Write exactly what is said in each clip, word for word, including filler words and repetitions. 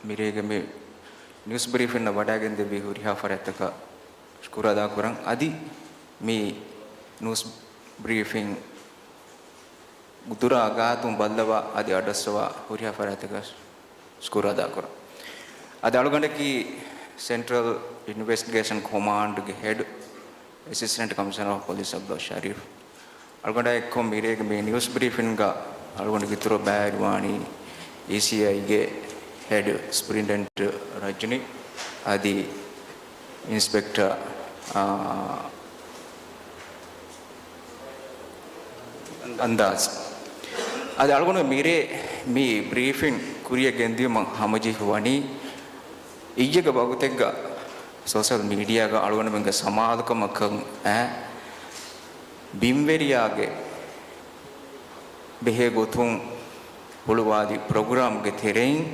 މިރޭގެ މި ނިއުސް ބްރީފިންއަށް ވަޑައިގެންދެއްވި ހުރިހާ ފަރާތްތަކަށް ޝުކުރު އަދާކުރަން. އަދި މި ނިއުސް ބްރީފިން ދުރާ ގާތުން ބައްލަވާ އަދި އަޑައްސަވާ ހުރިހާ ފަރާތްތަކަށް ޝުކުރު އަދާކުރަން. އަދި އަޅުގަނޑަކީ ސެންޓްރަލް އިންވެސްޓިގޭޝަން ކޮމާންޑްގެ ހެޑް، އެސިސްޓެންޓް ކަމިޝަނަރ އޮފް ޕޮލިސް އަބްދުﷲ ޝަރީފް. އަޅުގަނޑާ އެއްކޮށް މިރޭގެ މި ނިއުސް ބްރީފިންގަ އަޅުގަނޑުގެ އިތުރަށް ބައިވެރިވާނީ އީސީއައިގެ ހެޑް ސުޕްރިންޓެންޑެންޓް ރަޖުނީ އަދި އިންސްޕެކްޓަރ، އާ، އަންދާޒް. އަދި އަޅުގަނޑު މިރޭ މި ބްރީފިން ކުރިއަށް ގެންދިޔުމަށް ހަމަޖެހި ވަނީ އިއްޔެގެ ވަގުތެއްގަ ސޯޝަލް މީޑިއާގަ އަޅުގަނޑުމެންގެ ސަމާލުކަމަކަށް އައި ބިންވެރިޔާގެ ބެހޭ ގޮތުން ހުޅުވާލި ޕްރޮގްރާމްގެ ތެރެއިން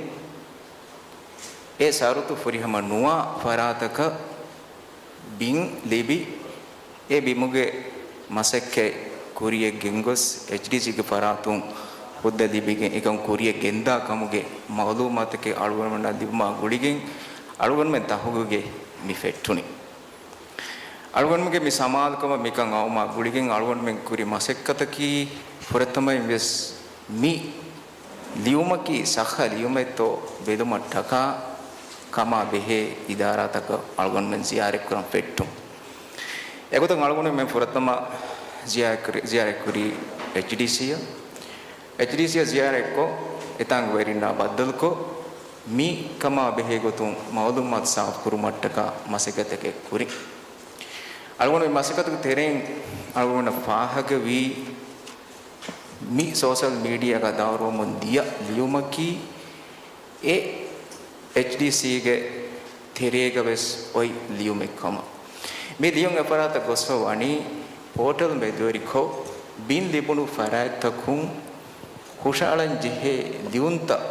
އެ ޝަރުތު ފުރިހަމަ ނުވާ ފަރާތަކަށް ބިން ލިބި، އެ ބިމުގެ މަސައްކަތް ކުރިއަށް ގެންގޮސް، އެޗްޑީސީގެ ފަރާތުން ހުއްދަ ލިބިގެން އެކަން ކުރިއަށް ގެންދާ ކަމުގެ މައުލޫމާތުތަކެއް އަޅުގަނޑުމެންނަށް ލިބުމާ ގުޅިގެން އަޅުގަނޑުމެން ތަހުގީގެ މި ފެއްޓުނީ. އަޅުގަނޑުމެންގެ މި ސަމާލުކަމަށް މިކަން އައުމާ ގުޅިގެން އަޅުގަނޑުމެން ކުރި މަސައްކަތަކީ ފުރަތަމައިން ވެސް މި ލިޔުމަކީ ޞައްޙަ ލިޔުމެއްތޯ ބެލުމަށްޓަކާ ކަމާ ބެހޭ އިދާރާތަކަށް އަޅުގަނޑުމެން ޒިޔާރަތްކުރަން ފެއްޓުން. އެގޮތުން އަޅުގަނޑުމެން ފުރަތަމަ ޒިޔާރަތްކުރި، ޒިޔާރަތްކުރީ އެޗްޑީސީއަށް. އެޗްޑީސީއަށް ޒިޔާރަތްކޮށް، އެތާނގެ ވެރިންނާ ބައްދަލުކޮށް، މި ކަމާ ބެހޭ ގޮތުން މައުލޫމާތު ސާފުކުރުމަށްޓަކާ މަސައްކަތެއް ކުރި. އަޅުގަނޑު މި މަސައްކަތުގެ ތެރެއިން އަޅުގަނޑަށް ފާހަގަވީ، މި ސޯޝަލް މީޑިއާގަ ދައުރުވަމުން ދިޔަ ލިޔުމަކީ އެ އެޗްޑީސީގެ ތެރޭގަ ވެސް އޮތް ލިޔުމެއް ކަމަށް. މި ލިޔުން އެފަރާތަށް ގޮސްފަ ވަނީ ޕޯޓަލް މެދުވެރިކޮށް، ބިން ލިބުނު ފަރާތްތަކުން ހުށައަޅަން ޖެހޭ ލިޔުންތައް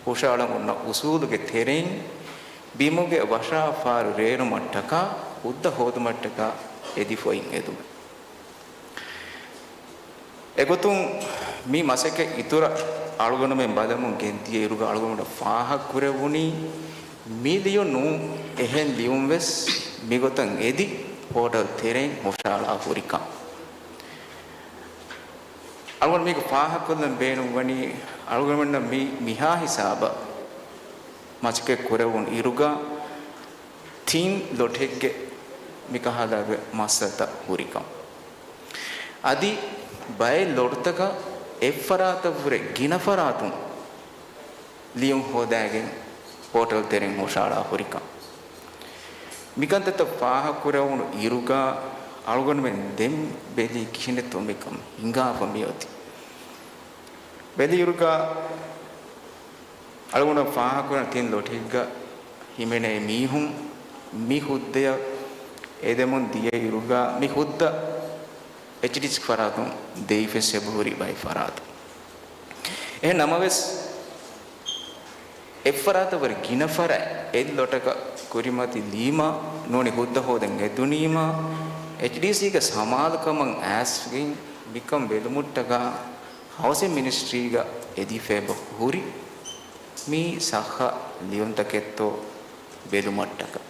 ހުށައަޅަން އޮންނަ އުސޫލުގެ ތެރެއިން ބިމުގެ ވަށާފާރު ރޭރުމަށްޓަކާ، ހުއްދަ ހޯދުމަށްޓަކާ އެދިފައިން އެދުމެއް. އެގޮތުން މި މަސައްކަތް އިތުރަށް އަޅުގަނޑުމެން ބަލަމުން ގެންދިޔައިރުގަ އަޅުގަނޑުމެންނަށް ފާހަގަކުރެވުނީ މި ލިޔުން ނޫން އެހެން ލިޔުން ވެސް މިގޮތަށް އެދި ޕޯޓަލް ތެރެއިން ހުށައަޅާ ހުރިކަން. އަޅުގަނޑު މީގަ ފާހަގަކޮށްލަން ބޭނުންވަނީ އަޅުގަނޑުމެންނަށް މި މިހާ ހިސާބަށް މަސައްކަތް ކުރެވުނު އިރުގަ ތިން ލޮޓެއްގެ މިކަހަލަގެ މައްސަލަތައް ހުރިކަން. އަދި ބައެއް ލޮޓުތަކަށް އެއްފަރާތަށްވުރެ ގިނަ ފަރާތުން ލިޔުން ހޯދައިގެން ޕޯޓަލް ތެރެއިން ހުށައަޅާ ހުރިކަން. މިކަންތައްތައް ފާހަގަކުރެވުނު އިރުގަ އަޅުގަނޑުމެން ދެން ބެލީ ކިހިނެއްތޯ މިކަން ހިނގާފަ މިއޮތީ. ބެލިއިރުގަ އަޅުގަނޑަށް ފާހަގަކުރަން ތިން ލޮޓެއްގަ ހިމެނޭ މީހުން މި ހުއްދަޔަށް އެދެމުން ދިޔައިރުގަ މި ހުއްދަ އެޗްޑީސީ ފަރާތުން ދެވިފައި އެބަހުރި ބައެއް ފަރާތުން. އެހެން ނަމަވެސް، އެއްފަރާތަށް ވުރެ ގިނަ ފަރާތް އެއްލޮޓަކަށް ކުރިމަތިލީމާ، ނޫނީ ހުއްދަ ހޯދަން އެދުނީމާ، އެޗްޑީސީގެ ސަމާލުކަމަށް އައިސްގެން މިކަން ބެލުމަށްޓަކާ ހައުސިން މިނިސްޓްރީގަ އެދިފައި އެބަ ހުރި މި ޞައްޙަ ލިޔުންތަކެއްތޯ ބެލުމަށްޓަކާ.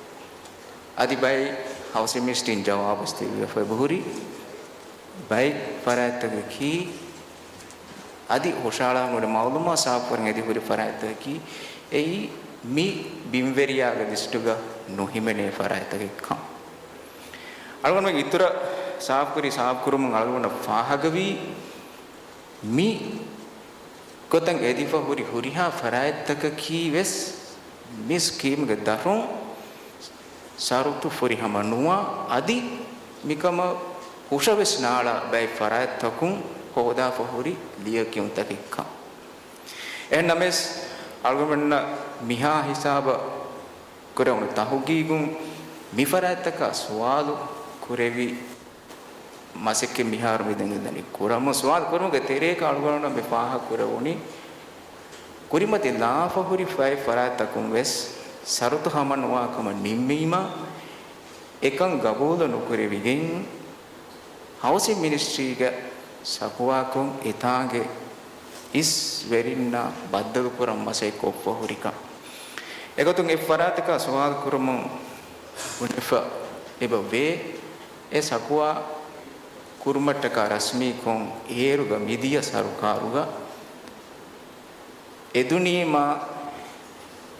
އަދި ބައެއް ހައުސިން މިނިސްޓްރީން ޖަވާބުވެސް ދެއްވިފަ އެބަހުރި ބައެއް ފަރާތްތަކަކީ، އަދި ހުށައަޅާން އުޅޭ މައުލޫމާތު ސާފުކުރަން އެދި ހުރި ފަރާތްތަކަކީ، އެއީ މި ބިންވެރިޔާގެ ލިސްޓުގަ ނުހިމެނޭ ފަރާތްތަކެއްކަން. އަޅުގަނޑުމެން އިތުރަށް ސާފުކުރި، ސާފުކުރުމުން އަޅުގަނޑަށް ފާހަގަވީ، މި ގޮތަށް އެދިފަ ހުރި ހުރިހާ ފަރާތްތަކަކީ ވެސް މި ސްކީމްގެ ދަށުން ޝަރުތު ފުރިހަމަ ނުވާ، އަދި މިކަމަށް ހުށަވެސް ނާޅާ ބައެއް ފަރާތްތަކުން ހޯދާފަ ހުރި ލިޔެކިޔުންތަކެއްކަން. އެހެން ނަމަވެސް، އަޅުގަނޑުމެންނަށް މިހާ ހިސާބަށް ކުރެވުނު ތަހުގީގުން މި ފަރާތްތަކާ ސުވާލު ކުރެވި މަސައްކަތް މިހާރު މިދެން ގެންދަނީ ކުރަމުން. ސުވާލު ކުރުމުގެ ތެރޭގަ އަޅުގަނޑުމެންނަށް މި ފާހަގަ ކުރެވުނީ، ކުރިމަތި ލާފަ ހުރި ފައި ފަރާތްތަކުން ވެސް ޝަރުތު ހަމަ ނުވާ ކަމަށް ނިންމީމަ، އެކަން ގަބޫލު ނުކުރެވިގެން، ހައުސިން މިނިސްޓްރީގަ ޝަކުވާކޮށް، އެތާނގެ އިސް ވެރިންނާ ބައްދަލުކުރަން މަސައްކަތް ކޮށްފަ ހުރިކަން. އެގޮތުން އެ ފަރާތަކާ ސުވާލު ކުރަމުން ބުނެފަ އެބަ ވޭ، އެ ޝަކުވާ ކުރުމަށްޓަކާ ރަސްމީކޮށް އޭރުގަ މިދިޔަ ސަރުކާރުގަ އެދުނީމާ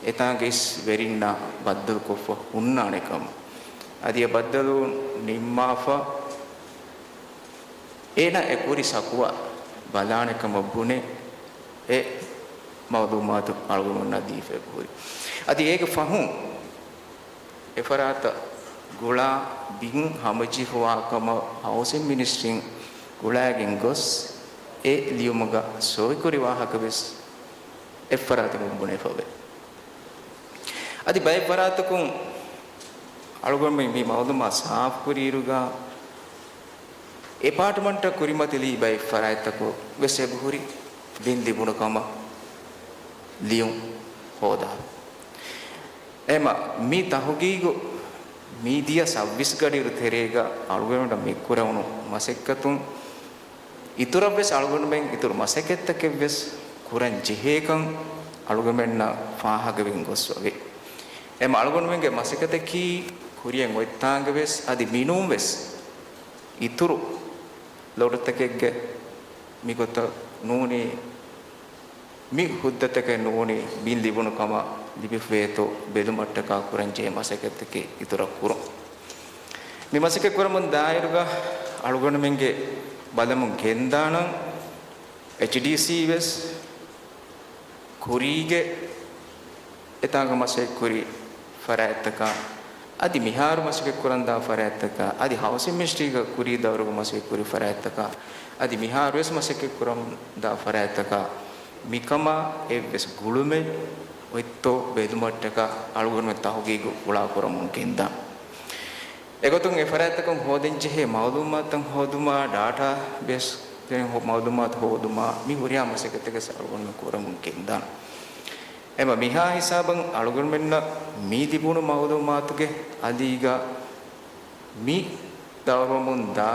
އެތާނގެ އިސް ވެރިންނާ ބައްދަލުކޮށްފަ ހުންނާނެ ކަމަށް. އަދި އެ ބައްދަލު ނިންމާފަ، އޭނާ އެ ކުރި ޝަކުވާ ބަލާނެ ކަމަށް ބުނެ އެ މައުލޫމާތު އަޅުގަނޑުމެންނަށް ދީފަ އެބަހުރި. އަދި އޭގެ ފަހުން އެފަރާތަށް ގުޅާ ބިން ހަމަޖެހިފަވާ ކަމަށް ހައުސިން މިނިސްޓްރީން ގުޅައިގެން ގޮސް، އެ ލިޔުމުގަ ސޮއިކުރި ވާހަކަ ވެސް އެއްފަރާތަކުން ބުނެފަވޭ. އަދި ބައެއް ފަރާތަކުން އަޅުގަނޑުމެން މި މައުލޫމާތު ސާފުކުރިއިރުގަ، އެޕާޓްމަންޓަށް ކުރިމަތިލީ ބައެއް ފަރާތްތަކުން ވެސް އެބަހުރި ބިން ލިބުނު ކަމަށް ލިޔުން ހޯދާ. އެމަ މި ތަހުގީގު މިދިޔަ ސައްބީސް ގަޑިއިރު ތެރޭގަ އަޅުގަނޑުމެންނަށް މި ކުރެވުނު މަސައްކަތުން އިތުރަށްވެސް އަޅުގަނޑުމެން އިތުރު މަސައްކަތްތަކެއްވެސް ކުރަން ޖެހޭކަން އަޅުގަނޑުމެންނަށް ފާހަގަވެގެން ގޮސްފަވޭ. އެމަ އަޅުގަނޑުމެންގެ މަސައްކަތަކީ ކުރިއަށް އޮތްތާނގަވެސް އަދި މިނޫންވެސް އިތުރު ލޮޓުތަކެއްގެ މިގޮތަށް ނޫނީ މި ހުއްދަތަކެއް ނޫނީ ބިން ލިބުނު ކަމަށް ލިބިފަވޭތޯ ބެލުމަށްޓަކާ ކުރަންޖެހޭ މަސައްކަތްތަކެއް އިތުރަށް ކުރުން. މި މަސައްކަތް ކުރަމުން ދާއިރުގަ އަޅުގަނޑުމެންގެ ބަލަމުން ގެންދާނަން އެޗްޑީސީ ވެސް ކުރީގެ އެތާނގަ މަސައްކަތްކުރި ފަރާތްތަކާ، އަދި މިހާރު މަސައްކަތްކުރަންދާ ފަރާތްތަކާ، އަދި ހައުސިން މިނިސްޓްރީގަ ކުރީ ދައުރުގަ މަސައްކަތްކުރި ފަރާތްތަކާ، އަދި މިހާރުވެސް މަސައްކަތްކުރަންދާ ފަރާތްތަކާ، މިކަމާ އެއްވެސް ގުޅުމެއް އޮތްތޯ ބެލުމަށްޓަކާ އަޅުގަނޑުމެން ތަހުގީގު ފުޅާކުރަމުން ގެންދާން. އެގޮތުން އެ ފަރާތްތަކުން ހޯދަންޖެހޭ މައުލޫމާތުތައް ހޯދުމާ، ޑާޓާ ބޭސް މައުލޫމާތު ހޯދުމާ، މި ހުރިހާ މަސައްކަތެއް އަޅުގަނޑުމެން ކުރަމުން ގެންދާން. އެމަ މިހާ ހިސާބަށް އަޅުގަނޑުމެންނަށް މި ލިބުނު މައުލޫމާތުގެ އަލީގަ މި ދައުރުވަމުން ދާ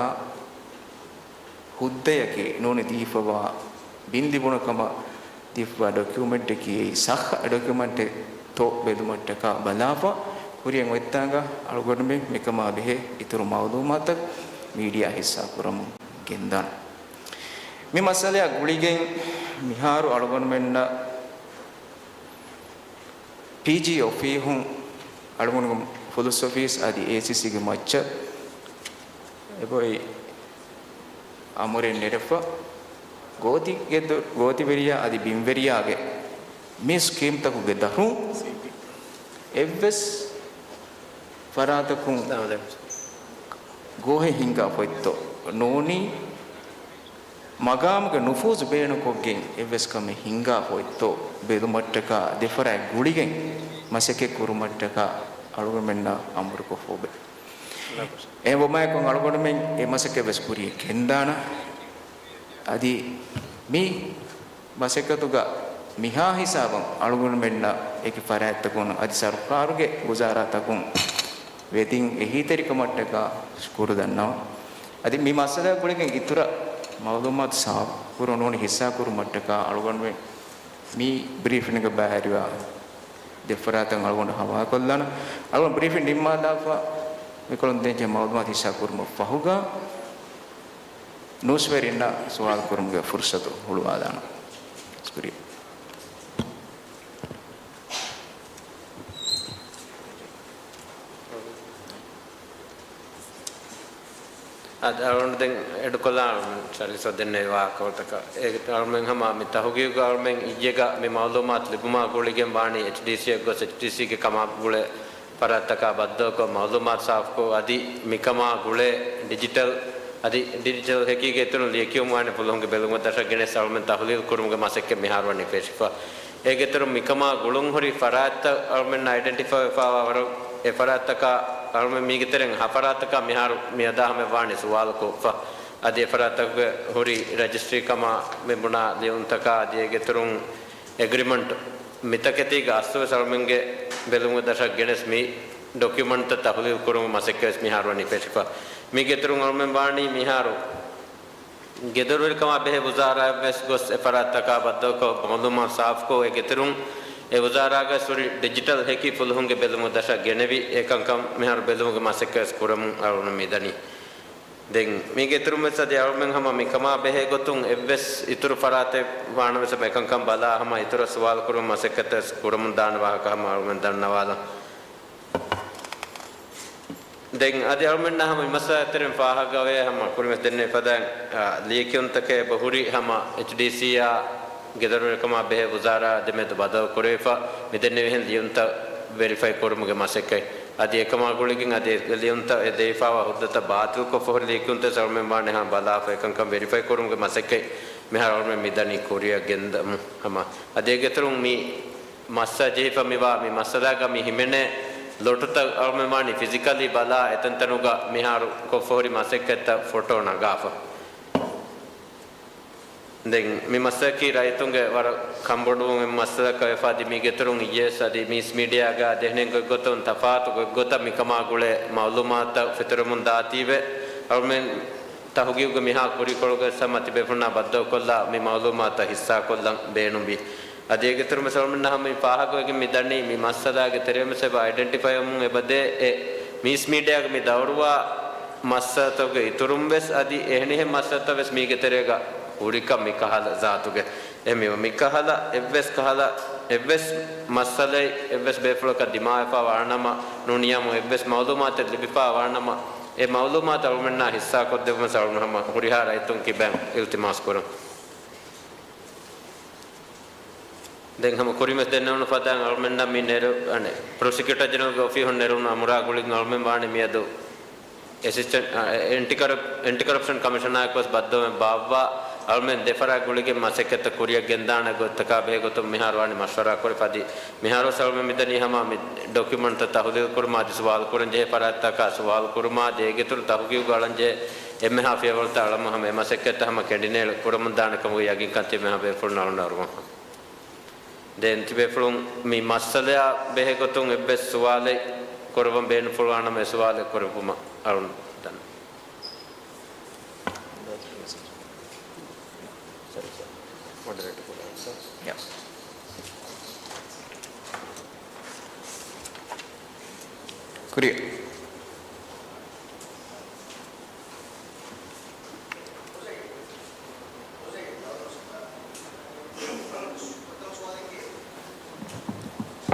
ހުއްދަޔަކީ ނޫނީ ދީފަވާ ބިން ލިބުނު ކަމަށް ދީފަވާ ޑޮކިއުމެންޓަކީ އެއީ ސައްހަ ޑޮކިއުމެންޓެއް ތޯ ބެލުމަށްޓަކާ ބަލާފަ، ކުރިއަށް އޮތްތާނގަ އަޅުގަނޑުމެން މިކަމާ ބެހޭ އިތުރު މައުލޫމާތަށް މީޑިއާ ހިއްސާ ކުރަމުން ގެންދާނެ. މި މައްސަލަޔާ ގުޅިގެން މިހާރު އަޅުގަނޑުމެންނަށް ޕީޖީ އޮފީހުން އަޅުގަނޑު ފުލުސް އޮފީސް އަދި އޭސީސީގެ މައްޗަށް އެބައޮތް އަމުރެއް ނެރެފަ، ގޯތިގެ ދޮ-، ގޯތިވެރިޔާ އަދި ބިންވެރިޔާގެ މި ސްކީމްތަކުގެ ދަށުން އެއްވެސް ފަރާތަކުން ގޯހެއް ހިންގާފަ އޮތްތޯ ނޫނީ، މަގާމުގެ ނުފޫޒު ބޭނުންކޮށްގެން އެއްވެސް ކަމެއް ހިންގާފަ އޮތްތޯ ބެލުމަށްޓަކާ ދެފަރާތް ގުޅިގެން މަސައްކަތް ކުރުމަށްޓަކާ އަޅުގަނޑުމެންނަށް އަމުރުކޮށްފަ އޮވޭ. އެހެންވުމާއެކު އަޅުގަނޑުމެން އެ މަސައްކަތް ވެސް ކުރިއަށް ގެންދާނަން. އަދި މި މަސައްކަތުގަ މިހާ ހިސާބަށް އަޅުގަނޑުމެންނަށް އެކި ފަރާތްތަކުން އަދި ސަރުކާރުގެ ވުޒާރާތަކުން ވެދިން އެހީތެރިކަމަށްޓަކާ ޝުކުރު ދަންނަވަން. އަދި މި މައްސަލައާ ގުޅިގެން އިތުރަށް މައުލޫމާތު ސާފު ކުރުން ނޫނީ ހިއްސާ ކުރުމަށްޓަކާ އަޅުގަނޑުމެން މި ބްރީފިންގ ބައިވެރިވާ ދެ ފަރާތަށް އަޅުގަނޑު ހަވާލުކޮށްލާނަން. އަޅުގަނޑު ބްރީފިން ނިންމާލާފަ މިކޮޅުން ދޭންޖެހޭ މައުލޫމާތު ހިއްސާ ކުރުމަށް ފަހުގަ ނޫސްވެރިންނަށް ސުވާލު ކުރުމުގެ ފުރުސަތު ހުޅުވާލާނަން. ޝުކުރިއްޔާ. އަދި އަޅުގަނޑު ދެން އެޑުކޮށްލާނަން ޗާލީސް ދެންނެވި ވާހަކަފުޅުތަކަށް. އޭގެ އަޅުމެން ހަމަ މި ތަހުގީގުގަ އަޅުމެން އިއްޔެގަ މި މައުލޫމާތު ލިބުމާ ގުޅިގެން ވާނީ އެޗްޑީސީއަށް ގޮސް އެޗްޑީސީގެ ކަމާ ގުޅޭ ފަރާތްތަކާ ބައްދަލުކޮށް، މައުލޫމާތު ސާފުކޮށް، އަދި މިކަމާ ގުޅޭ ޑިޖިޓަލް، އަދި ޑިޖިޓަލް ހެކީގެ އިތުރުން ލިޔެކިޔުން ވާނެ ފުލުހުންގެ ބެލުމަށް ދަށަށް ގެނެސް އަޅުމެން ތަހުލީލު ކުރުމުގެ މަސައްކަތް މިހާރު ވަނީ ފެށިފަ. އޭގެ އިތުރުން މިކަމާ ގުޅުން ހުރި ފަރާތްތައް އަޅުމެންނަށް އައިޑެންޓިފައި ވެފައިވާ ވަރަށް އެ ފަރާތްތަކާ އަޅުމެން މީގެ ތެރެއިން ހަ ފަރާތްތަކާ މިހާރު މިއަދާ ހަމައަށް ވާނީ ސުވާލު ކޮށްފަ. އަދި އެ ފަރާތްތަކުގެ ހުރި ރަޖިސްޓްރީ ކަމާ މި ބުނާ ލިޔުންތަކާ އަދި އޭގެ އިތުރުން އެގްރިމަންޓް މިތަކެތީގެ އަސްލުވެސް އަޅުމެންގެ ބެލުމުގެ ދަށަށް ގެނެސް މި ޑޮކިއުމަންޓްތައް ތަހުލީލު ކުރުމުގެ މަސައްކަތްވެސް މިހާރު ވަނީ ފެށިފަ. މީގެ އިތުރުން އަޅުމެން ވާނީ މިހާރު ގެދޮރުވެރިކަމާ ބެހޭ ވުޒާރާއަށްވެސް ގޮސް އެ ފަރާތްތަކާ ބައްދަލުކޮށް، މައުލޫމާތު ސާފުކޮށް، އޭގެ އިތުރުން އެ ވުޒާރާގަ ސުރި ޑިޖިޓަލް ހެކި ފުލުހުންގެ ބެލުމުގެ ދަށަށް ގެނެވި، އެކަންކަން މިހާރު ބެލުމުގެ މަސައްކަތް ކުރަމުން އަޅުގަނޑު މިދަނީ. ދެން މީގެ އިތުރުން ވެސް އަދި އަޅުމެން ހަމަ މިކަމާ ބެހޭ ގޮތުން އެއްވެސް އިތުރު ފަރާތެއް ވާނަމަވެސް އެކަންކަން ބަލާ ހަމަ އިތުރަށް ސުވާލު ކުރުމަށް މަސައްކަތެއް ކުރަމުން ދާނެ ވާހަކަ ހަމަ އަޅުމެން ދަންނަވާލަން. ދެން އަދި އަޅުމެންނަށް ހަމަ މި މައްސަލަ ތެރެއިން ފާހަގަވޭ ހަމަ ކުރިމަތި ދެންނެވި ފަދައިން، އާ، ލިޔެކިޔުންތަކެއް އެބަ ހުރި ހަމަ އެޗްޑީސީއާ ގެދޮރުވެރިކަމާ ބެހޭ ވުޒާރާ ދެމެދު ބަދަލު ކުރެވިފަ މި ދެންނެވިހެން ލިޔުންތައް ވެރިފައި ކުރުމުގެ މަސައްކަތް. އަދި އެކަމާ ގުޅިގެން އަދި އެ ލިޔުންތައް އެ ދެވިފައިވާ ހުއްދަތައް ބާތިލްކޮށްފަ ހުރި ލިޔެކިޔުންތައް އަޅުމެން ވާނެ ހަމަ ބަލާފަ އެކަންކަން ވެރިފައި ކުރުމުގެ މަސައްކަތް މިހާރު އަޅުމެން މިދަނީ ކުރިއަށް ގެންދަމުން ހަމަ. އަދި އޭގެ އިތުރުން މި މައްސަލަ ޖެހިފަ މިވާ މި މައްސަލާގަ މި ހިމެނޭ ލޮޓުތައް އަޅުމެން ވާނީ ފިޒިކަލީ ބަލާ އެތަންތަނުގަ މިހާރު ކޮށްފަ ހުރި މަސައްކަތްތައް ފޮޓޯ ނަގާފަ. ދެން މި މައްސަލަކީ ރައްޔިތުންގެ ވަރަށް ކަންބޮޑުވުން އެއް މައްސަލަކަށް ވެފަ އަދި މީގެ އިތުރުން އިއްޔެސް އަދި މީސް މީޑިއާގަ ދެންނެވި ގޮތުން ތަފާތު ގޮތްގޮތަށް މިކަމާ ގުޅޭ މައުލޫމާތުތައް ފެތުރެމުން ދާތީވެ އަޅުމެން ތަހުގީގުގެ މިހާ ކުރިކޮޅުގަ ހަމަ ތިބޭފުޅުންނާ ބައްދަލުކޮށްލާ މި މައުލޫމާތުތައް ހިއްސާކޮށްލަން ބޭނުންވި. އަދި އޭގެ އިތުރުން ވެސް އަޅުމެންނަށް ހަމަ މި ފާހަގަވެގެން މި ދަނީ މި މައްސަލާގެ ތެރެއިން ވެސް އެބަ އައިޑެންޓިފައިވަމުން އެބަދޭ އެ މީސް މީޑިއާގެ މި ދައުރުވާ މައްސަލަތަކުގެ އިތުރުން ވެސް އަދި އެހެނިހެން މައްސަލަތައް ވެސް މީގެ ތެރޭގަ ހުރިކަން މި ކަހަލަ ޒާތުގެ އެހެންވީމަ މި ކަހަލަ އެއްވެސް ކަހަލަ އެއްވެސް މައްސަލައެއް އެއްވެސް ބޭފުޅަކަށް ދިމާވެފަ ވާނަމަ ނޫނިޔާމު އެއްވެސް މައުލޫމާތެއް ލިބިފަ ވާނަމަ އެ މައުލޫމާތު އަޅުމެންނާ ހިއްސާކޮށްދެއްވުމަށް އަޅުގަނޑު ހަމަ ހުރިހާ ރައްޔިތުން ކިބައިން އިލްތިމާސް ކުރަން. ދެން ހަމަ ކުރިންވެސް ދެންނެވުނު ފަދައިން އަޅުމެންނަށް މި ނެރު، އަނެއް، ޕްރޮސިކިއުޓަރ ޖެނެރަލްގެ އޮފީހުން ނެރުނު އަމުރާ ގުޅިގެން އަޅުމެން ވާނެ މިއަދު އެސިސްޓެންޓް، އެ، އެންޓި ކަރަޕް-، އެންޓި ކަރަޕްޝަން ކަމިޝަނާއެކު ވެސް ބައްދަލުވެ ބާއްވާ އަޅުމެން ދެފަރާތް ގުޅިގެން މަސައްކަތްތައް ކުރިއަށް ގެންދާނެ ގޮތްތަކާ ބެހޭ ގޮތުން މިހާރު ވާނީ މަޝްވަރާ ކުރި ފަދި މިހާރު ވެސް އަޅުމެން މިދަނީ ހަމަ މި ޑޮކިއުމަންޓްތައް ތަހުލީލް ކުރުމާ އަދި ސުވާލު ކުރަން ޖެހޭ ފަރާތްތަކާ ސުވާލު ކުރުމާ އަދި އޭގެ އިތުރު ތަހުގީގު އަޅަން ޖެހޭ އެންމެހާ ފިޔަވަޅުތައް އަޅަމުން ހަމަ އެ މަސައްކަތްތައް ހަމަ ކެނޑިނޭޅި ކުރަމުން ދާނެ ކަމުގެ ޔަގީންކަން ތިބެ ހަމަ ބޭފުޅުން އަޅުން އަރުވަން. ދެން ތިބޭފުޅުން މި މައްސަލަޔާ ބެހޭ ގޮތުން އެއްވެސް ސުވާލެއް ކުރައްވަން ބޭނުންފުޅުވާނަމަ އެ ސުވާލެއް ކުރެއްވުމަށް އަޅުން ދަން. ކުރިއަށް.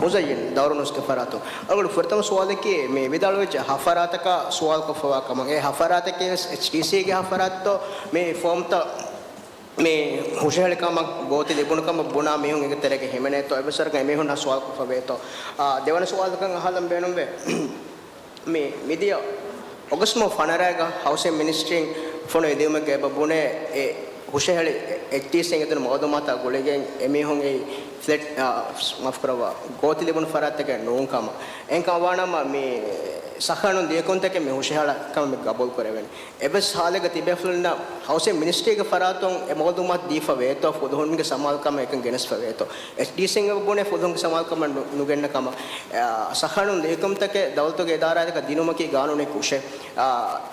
މުޒައްޔިން ދައުރުނުސްގެ ފަރާތުން. އަޅުގަނޑު ފުރަތަމަ ސުވާލަކީ، މި ވިދާޅުވެއްޖެ ހަ ފަރާތަކާ ސުވާލުކޮށްފަވާ ކަމަށް. އެ ހަ ފަރާތަކީ ވެސް އެޗްޑީސީގެ ހަ ފަރާތްތޯ، މި ފޯމްތައް މި ހުށަހެޅި ކަމަށް ގޯތި ލިބުނު ކަމަށް ބުނާ މީހުން އޭގެ ތެރޭގަ ހިމެނޭތޯ، އެއްވެސް ވަރަކަށް އެމީހުންނާ ސުވާލުކޮށްފަ ވޭތޯ. އާ، ދެވަނަ ސުވާލަކަށް އަހާލަން ބޭނުންވޭ. މި މިދިޔަ އޮގަސްޓް މަހު ފަނަރައިގަ ހައުސިން މިނިސްޓްރީން ފޮނުވި ލިޔުމެއްގަ އެބަ ބުނޭ، އެ ހުށަހެޅި އެޗްޑީސީން އެދުނު މައުލޫމާތާ ގުޅިގެން އެމީހުން އެއީ ފްލެޓް، އާ، މާފުކުރައްވާ، ގޯތި ލިބުނު ފަރާތްތަކެއް ނޫން ކަމަށް. އެހެންކަމަށް ވާނަމަ މި ސަޚާނޫނު ލިޔެކިޔުންތަކެއް މި ހުށަހަޅާ ކަމަށް މި ގަބޫލު ކުރެވެނީ. އެއްވެސް ހާލެއްގަ ތިބޭފުޅުންނަށް ހައުސިން މިނިސްޓްރީގެ ފަރާތުން އެ މައުލޫމާތު ދީފަ ވޭތޯ، ފުލުހުންގެ ސަމާލުކަމަށް އެކަން ގެނެސްފަ ވޭތޯ. އެޗްޑީސީން އެބަ ބުނޭ ފުލުހުންގެ ސަމާލުކަމަށް ނު-، ނުގެންނަ ކަމަށް. އާ، ސަޚާނޫނު ލިޔެކިޔުންތަކެއް ދައުލަތުގެ އިދާރާތަކަށް ދިނުމަކީ ގާނޫނީ ކުށެއް. އާ،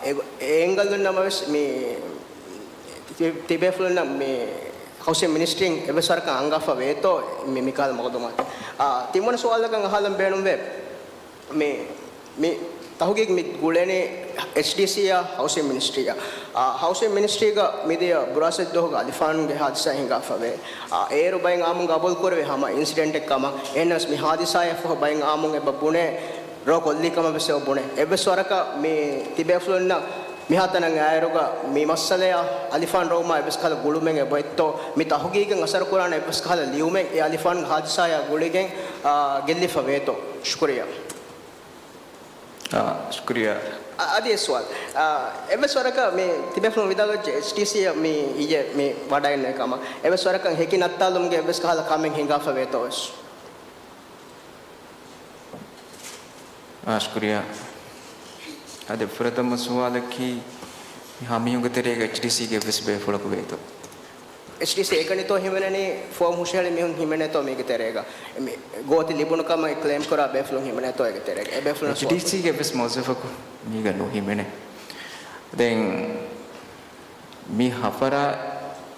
އެ، އެ އެންގަލުން ނަމަވެސް މި ތި-، ތިބޭފުޅުންނަށް މި ހައުސިން މިނިސްޓްރީން އެއްވެސް ވަރަކަށް އަންގާފަ ވޭތޯ މި، މިކަހަލަ މައުލޫމާތު. އާ، ތިންވަނަ ސުވާލަކަށް އަހާލަން ބޭނުންވޭ. މި، މި ތަހުގީގު މި ގުޅެނީ އެޗްޑީސީއާ ހައުސިން މިނިސްޓްރީއާ. އާ، ހައުސިން މިނިސްޓްރީގަ މިދިޔަ ބުރާސް ދުވަހުގަ އަލިފާންގެ ހާދިސާ ހިނގާފަވޭ. އާ، އޭރު ބައެއް އާއްމުން ގަބޫލުކުރެވޭ ހަމަ އިންސިޑެންޓެއް ކަމަށް. އެހެންނަމަވެސް މި ހާދިސާއާ ފަހު ބައެއް އާއްމުން އެބަ ބުނޭ ޑްރޯ ކޮށްލި ކަމަށް ވެސް އެބަ ބުނޭ. އެއްވެސް ވަރަކަށް މި ތިބޭފުޅުންނަށް މިހާތަނަށް އައިއިރުގަ މި މައްސަލަޔާ އަލިފާން ރޮވުމާ އެއްވެސް ކަހަލަ ގުޅުމެއް އެބައޮތްތޯ، މި ތަހުގީގަށް އަސަރުކުރާނެ އެއްވެސް ކަހަލަ ލިޔުމެއް އެ އަލިފާން ހާދިސާޔާ ގުޅިގެން، އާ، ގެއްލިފަ ވޭތޯ؟ ޝުކުރިއްޔާ. އާ، ޝުކުރިއްޔާ. އަ-، އަދި އެއް ސުވާލު. އާ، އެއްވެސް ވަރަކަށް މި ތިބޭފުޅުން ވިދާޅުވެއްޖެ އެޗްޑީސީއަށް މި އިއްޔެ މި ވަޑައިންނެވި ކަމަށް. އެއްވެސް ވަރަކަށް ހެކި ނައްތާލުމުގެ އެއްވެސް ކަހަލަ ކަމެއް ހިނގާފަ ވޭތޯ ވެސް؟ އާ، ޝުކުރިއްޔާ. އަދި ފުރަތަމަ ސުވާލަކީ، މި ހަމީހުންގެ ތެރޭގަ އެޗްޑީސީގެ އެއްވެސް ބޭފުޅަކު ވޭތޯ؟ އެޗްޑީސީ އެކަނިތޯ ހިމެނެނީ، ފޯމް ހުށަހެޅި މީހުން ހިމެނޭތޯ މީގެ ތެރޭގަ؟ މި ގޯތި ލިބުނު ކަމަށް ކްލެއިމް ކުރާ ބޭފުޅުން ހިމެނޭތޯ އޭގެ ތެރޭގަ؟ އެ ބޭފުޅުން ސުވާލު. އެޗްޑީސީގެ އެއްވެސް މުވައްޒަފަކު މީގަ ނުހިމެނޭ. ދެން މި ހަ ފަރާތަކީ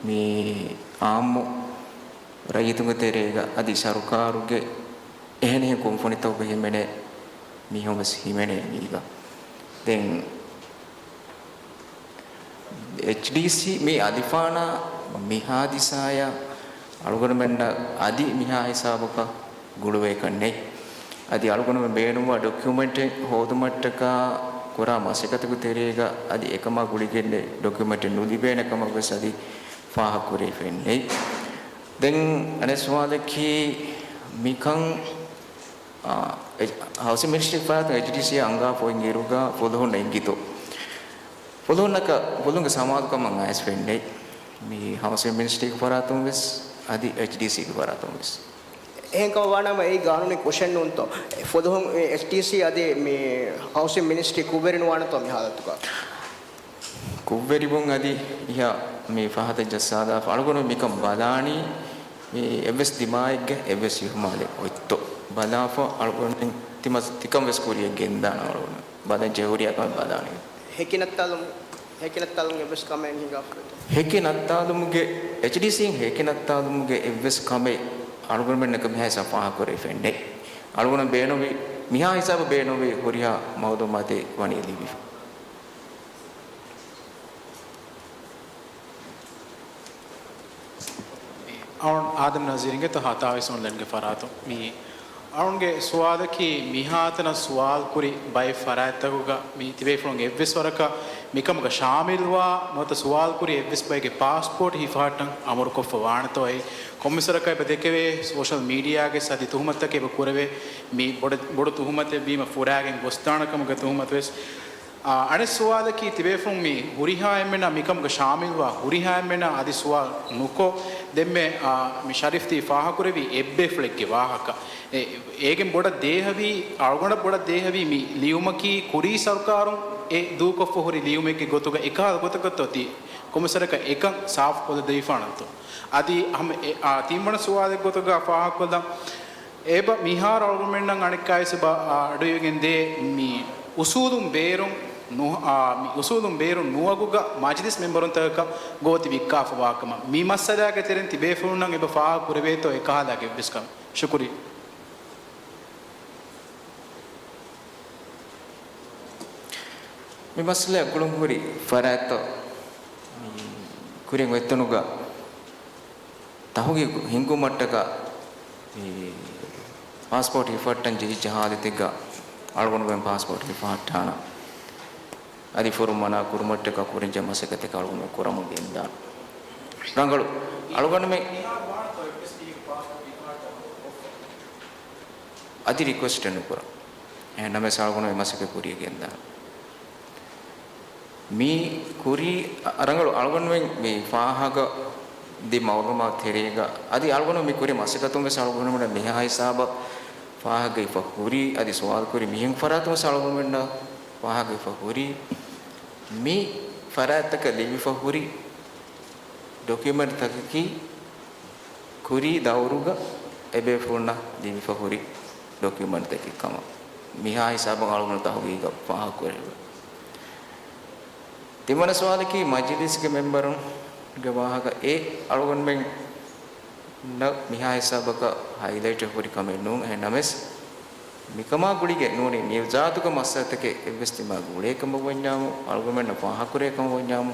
މި އާއްމު ރައްޔިތުންގެ ތެރޭގަ އަދި ސަރުކާރުގެ އެހެނިހެން ކުންފުނިތަކުގެ ހިމެނޭ މީހުން ވެސް ހިމެނޭ މީގަ. ދެން އެޗްޑީސީ މި އަލިފާނާ މި ހާދިސާޔަށް އަޅުގަނޑުމެންނަށް އަދި މިހާ ހިސާބަކަށް ގުޅުވޭކަށް ނެތް. އަދި އަޅުގަނޑުމެން ބޭނުންވާ ޑޮކިއުމެންޓެއް ހޯދުމަށްޓަކާ ކުރާ މަސައްކަތުގެ ތެރޭގަ އަދި އެކަމާ ގުޅިގެންނެ ޑޮކިއުމެންޓެއް ނުލިބޭނެ ކަމަށް ވެސް އަދި ފާހަގަކުރެވިފައެއް ނެތް. ދެން އަނެއް ސުވާލަކީ މިކަން، އާ، އެ-، ހައުސިން މިނިސްޓްރީ ފަރާތުން އެޗްޑީސީ އަންގާފަ އޮތް އިރުގަ ފުލުހުންނަށް އެނގިތޯ؟ ފުލުހުންނަކަށް ފުލުހުންގެ ސަމާލުކަމަށް އައިސްފައެއް ނެތް. މި ހައުސިން މިނިސްޓްރީގެ ފަރާތުން ވެސް އަދި އެޗްޑީސީގެ ފަރާތުން ވެސް. އެހެން ކަމަށް ވާނަމަ އެއީ ގާނޫނީ ކުށެއް ނޫންތޯ؟ ފުލުހުން އެޗްޑީސީ އަދި މި ހައުސިން މިނިސްޓްރީ ކުށްވެރި ނުވާނެތޯ މި ހާލަތުގަ؟ ކުށްވެރިވުން އަދި އިހަށް މި ފަހަތަށް ޖައްސާލާފަ އަޅުގަނޑު މިކަން ބަލާނީ، މި އެއްވެސް ދިމާއެއްގެ އެއްވެސް އިހުމާލެއް އޮތްތޯ ބަލާފަ އަޅުގަނޑު ތިމަސް ތިކަން ވެސް ކުރިޔަށް ގެންދާނަ އަޅުގަނޑު ބަލަން ޖެހުރިޔާ ކަމެއް ބަލާނީ. ހެކި ނައްތާލުމު-، ހެކި ނައްތާލުމުގެ އެއްވެސް ކަމެއް ހިނގާފައެއްތޯ؟ ހެކި ނައްތާލުމުގެ، އެޗްޑީސީން ހެކި ނައްތާލުމުގެ އެއްވެސް ކަމެއް އަޅުގަނޑުމެންނަކަށް މިހާ ހިސާބަށް ފާހަގަކުރެވިފައެއް ނެތް. އަޅުގަނޑު ބޭނުންވި، މިހާ ހިސާބަށް ބޭނުންވި ހުރިހާ މައުލޫމާތެއް ވަނީ ލިބިފަ. އަޅުން އާދަމް ނަޒީރުގެ ތަ ހަތާވީސް އޮންލައިންގެ ފަރާތުން މި އަޅުންގެ ސުވާލަކީ، މިހާތަނަށް ސުވާލު ކުރި ބައެއް ފަރާތްތަކުގަ މި ތިބޭފުޅުން އެއްވެސް ވަރަކަށް މިކަމުގަ ޝާމިލްވާ ނުވަތަ ސުވާލު ކުރި އެއްވެސް ބައެއްގެ ޕާސްޕޯޓް ހިފަހައްޓަން އަމުރުކޮށްފަ ވާނެތޯ؟ އެއީ ކޮންމެސް ވަރަކަށް އެބަ ދެކެވޭ ސޯޝަލް މީޑިއާގެ ސަދި ތުހުމަތުތަކެއް އެބަ ކުރެވޭ. މި ބޮޑު، ބޮޑު ތުހުމަތެއް ވީމަ ފުރާގެން ގޮސްދާނެ ކަމުގެ ތުހުމަތު ވެސް. އާ، އަނެއް ސުވާލަކީ، ތިބޭފުޅުން މި ހުރިހާ އެންމެންނާ މިކަމުގަ ޝާމިލްވާ ހުރިހާ އެންމެންނާ އަދި ސުވާލު ނުކޮށް، ދެންމެ، އާ، މި ޝަރީފް ތި ފާހަގަކުރެއްވީ އެއްބޭފުޅެއްގެ ވާހަކަ. އެ، އޭގެން ބޮޑަށް ދޭހަވީ، އަޅުގަނޑަށް ބޮޑަށް ދޭހަވީ މި ލިޔުމަކީ ކުރީ ސަރުކާރުން އެ ދޫކޮށްފަ ހުރި ލިޔުމެއްގެ ގޮތުގަ އެކަހަލަ ގޮތަކަށްތޯ ތި ކޮންމެސް ވަރަކަށް އެކަން ސާފުކޮށްލަދެވިފާނަންތޯ؟ އަދި ހަމަ އެ، އާ، ތިންވަނަ ސުވާލެއް ގޮތުގަ ފާހަގަކޮށްލަން. އެބަ މިހާރު އަޅުގަނޑުމެންނަށް އަނެއްކާވެސް އެބަ، އާ، އަޑުއިވިގެން ދޭ މި އުސޫލުން ބޭރުން ނު-، އާ، މި އުސޫލުން ބޭރުން ނުވަގުގަ މަޖިލިސް މެމްބަރުންތަކަކަށް ގޯތި ވިއްކާފަ ވާކަމަށް މި މައްސަލާގެ ތެރެއިން ތިބޭފުޅުންނަށް އެބަ ފާހަގަ ކުރެވޭތޯ އެކަހަލަ އެއްވެސް ކަމެއް؟ ޝުކުރިއްޔާ. މި މައްސަލައާ ގުޅުން ހުރި ފަރާތްތައް މި ކުރިން އޮތްތަނުގަ ތަހުގީގު ހިންގުމަށްޓަކާ މި ޕާސްޕޯޓް ހިފަހައްޓަން ޖެހިއްޖެ ހާލަތެއްގަ އަޅުގަނޑުމެން ޕާސްޕޯޓް ހިފަހައްޓާނަން. އަދި ފުރުން މަނާ ކުރުމަށްޓަކާ ކުރިންޖެހޭ މަސައްކަތެއް އަޅުގަނޑުމެން ކުރަމުން ގެންދާނަން. ރަނގަޅު އަޅުގަނޑުމެން އަދި ރިކުއެސްޓެއް ނުކުރަން. އެހެން ނަމަވެސް އަޅުގަނޑު މި މަސައްކަތް ކުރިޔަށް ގެންދާނަން. މި ކުރީ ރަނގަޅު އަޅުގަނޑުމެން މި ފާހަގަ ދި މައުލޫމާތު ތެރޭގަ އަދި އަޅުގަނޑު މި ކުރި މަސައްކަތުން ވެސް އަޅުގަނޑުމެން މިހާ ހިސާބަށް ފާހަގަވެފަ ހުރި އަދި ސުވާލު ކުރި މިހެން ފަރާތުން ވެސް އަޅުގަނޑުމެންނަށް ފާހަގަވެފަ ހުރި މި ފަރާތްތަކަށް ލިބިފަ ހުރި ޑޮކިއުމެންޓްތަކަކީ ކުރީ ދައުރުގަ އެބޭފުޅުންނަށް ލިބިފަ ހުރި ޑޮކިއުމެންޓްތަކެއް ކަމަށް މިހާ ހިސާބަށް އަޅުގަނޑު ތަހުގީގަށް ފާހަގަކުރެވޭ. ތިންވަނަ ސުވާލަކީ މަޖިލިސްގެ މެމްބަރުންގެ ވާހަކަ އެ އަޅުގަނޑުމެންނަށް މިހާ ހިސާބަކަށް ހައިލައިޓް ހުރި ކަމެއް ނޫން. އެހެން ނަމަވެސް، މިކަމާ ގުޅިގެން ނޫނީ މި ޒާތުގެ މައްސަލަތަކެއް އެއްވެސް ތިމާގެ އުޅޭ ކަމަށް ވަންޏާމު، އަޅުގަނޑުމެންނަށް ފާހަގަކުރޭ ކަމަށް ވަންޏާމު،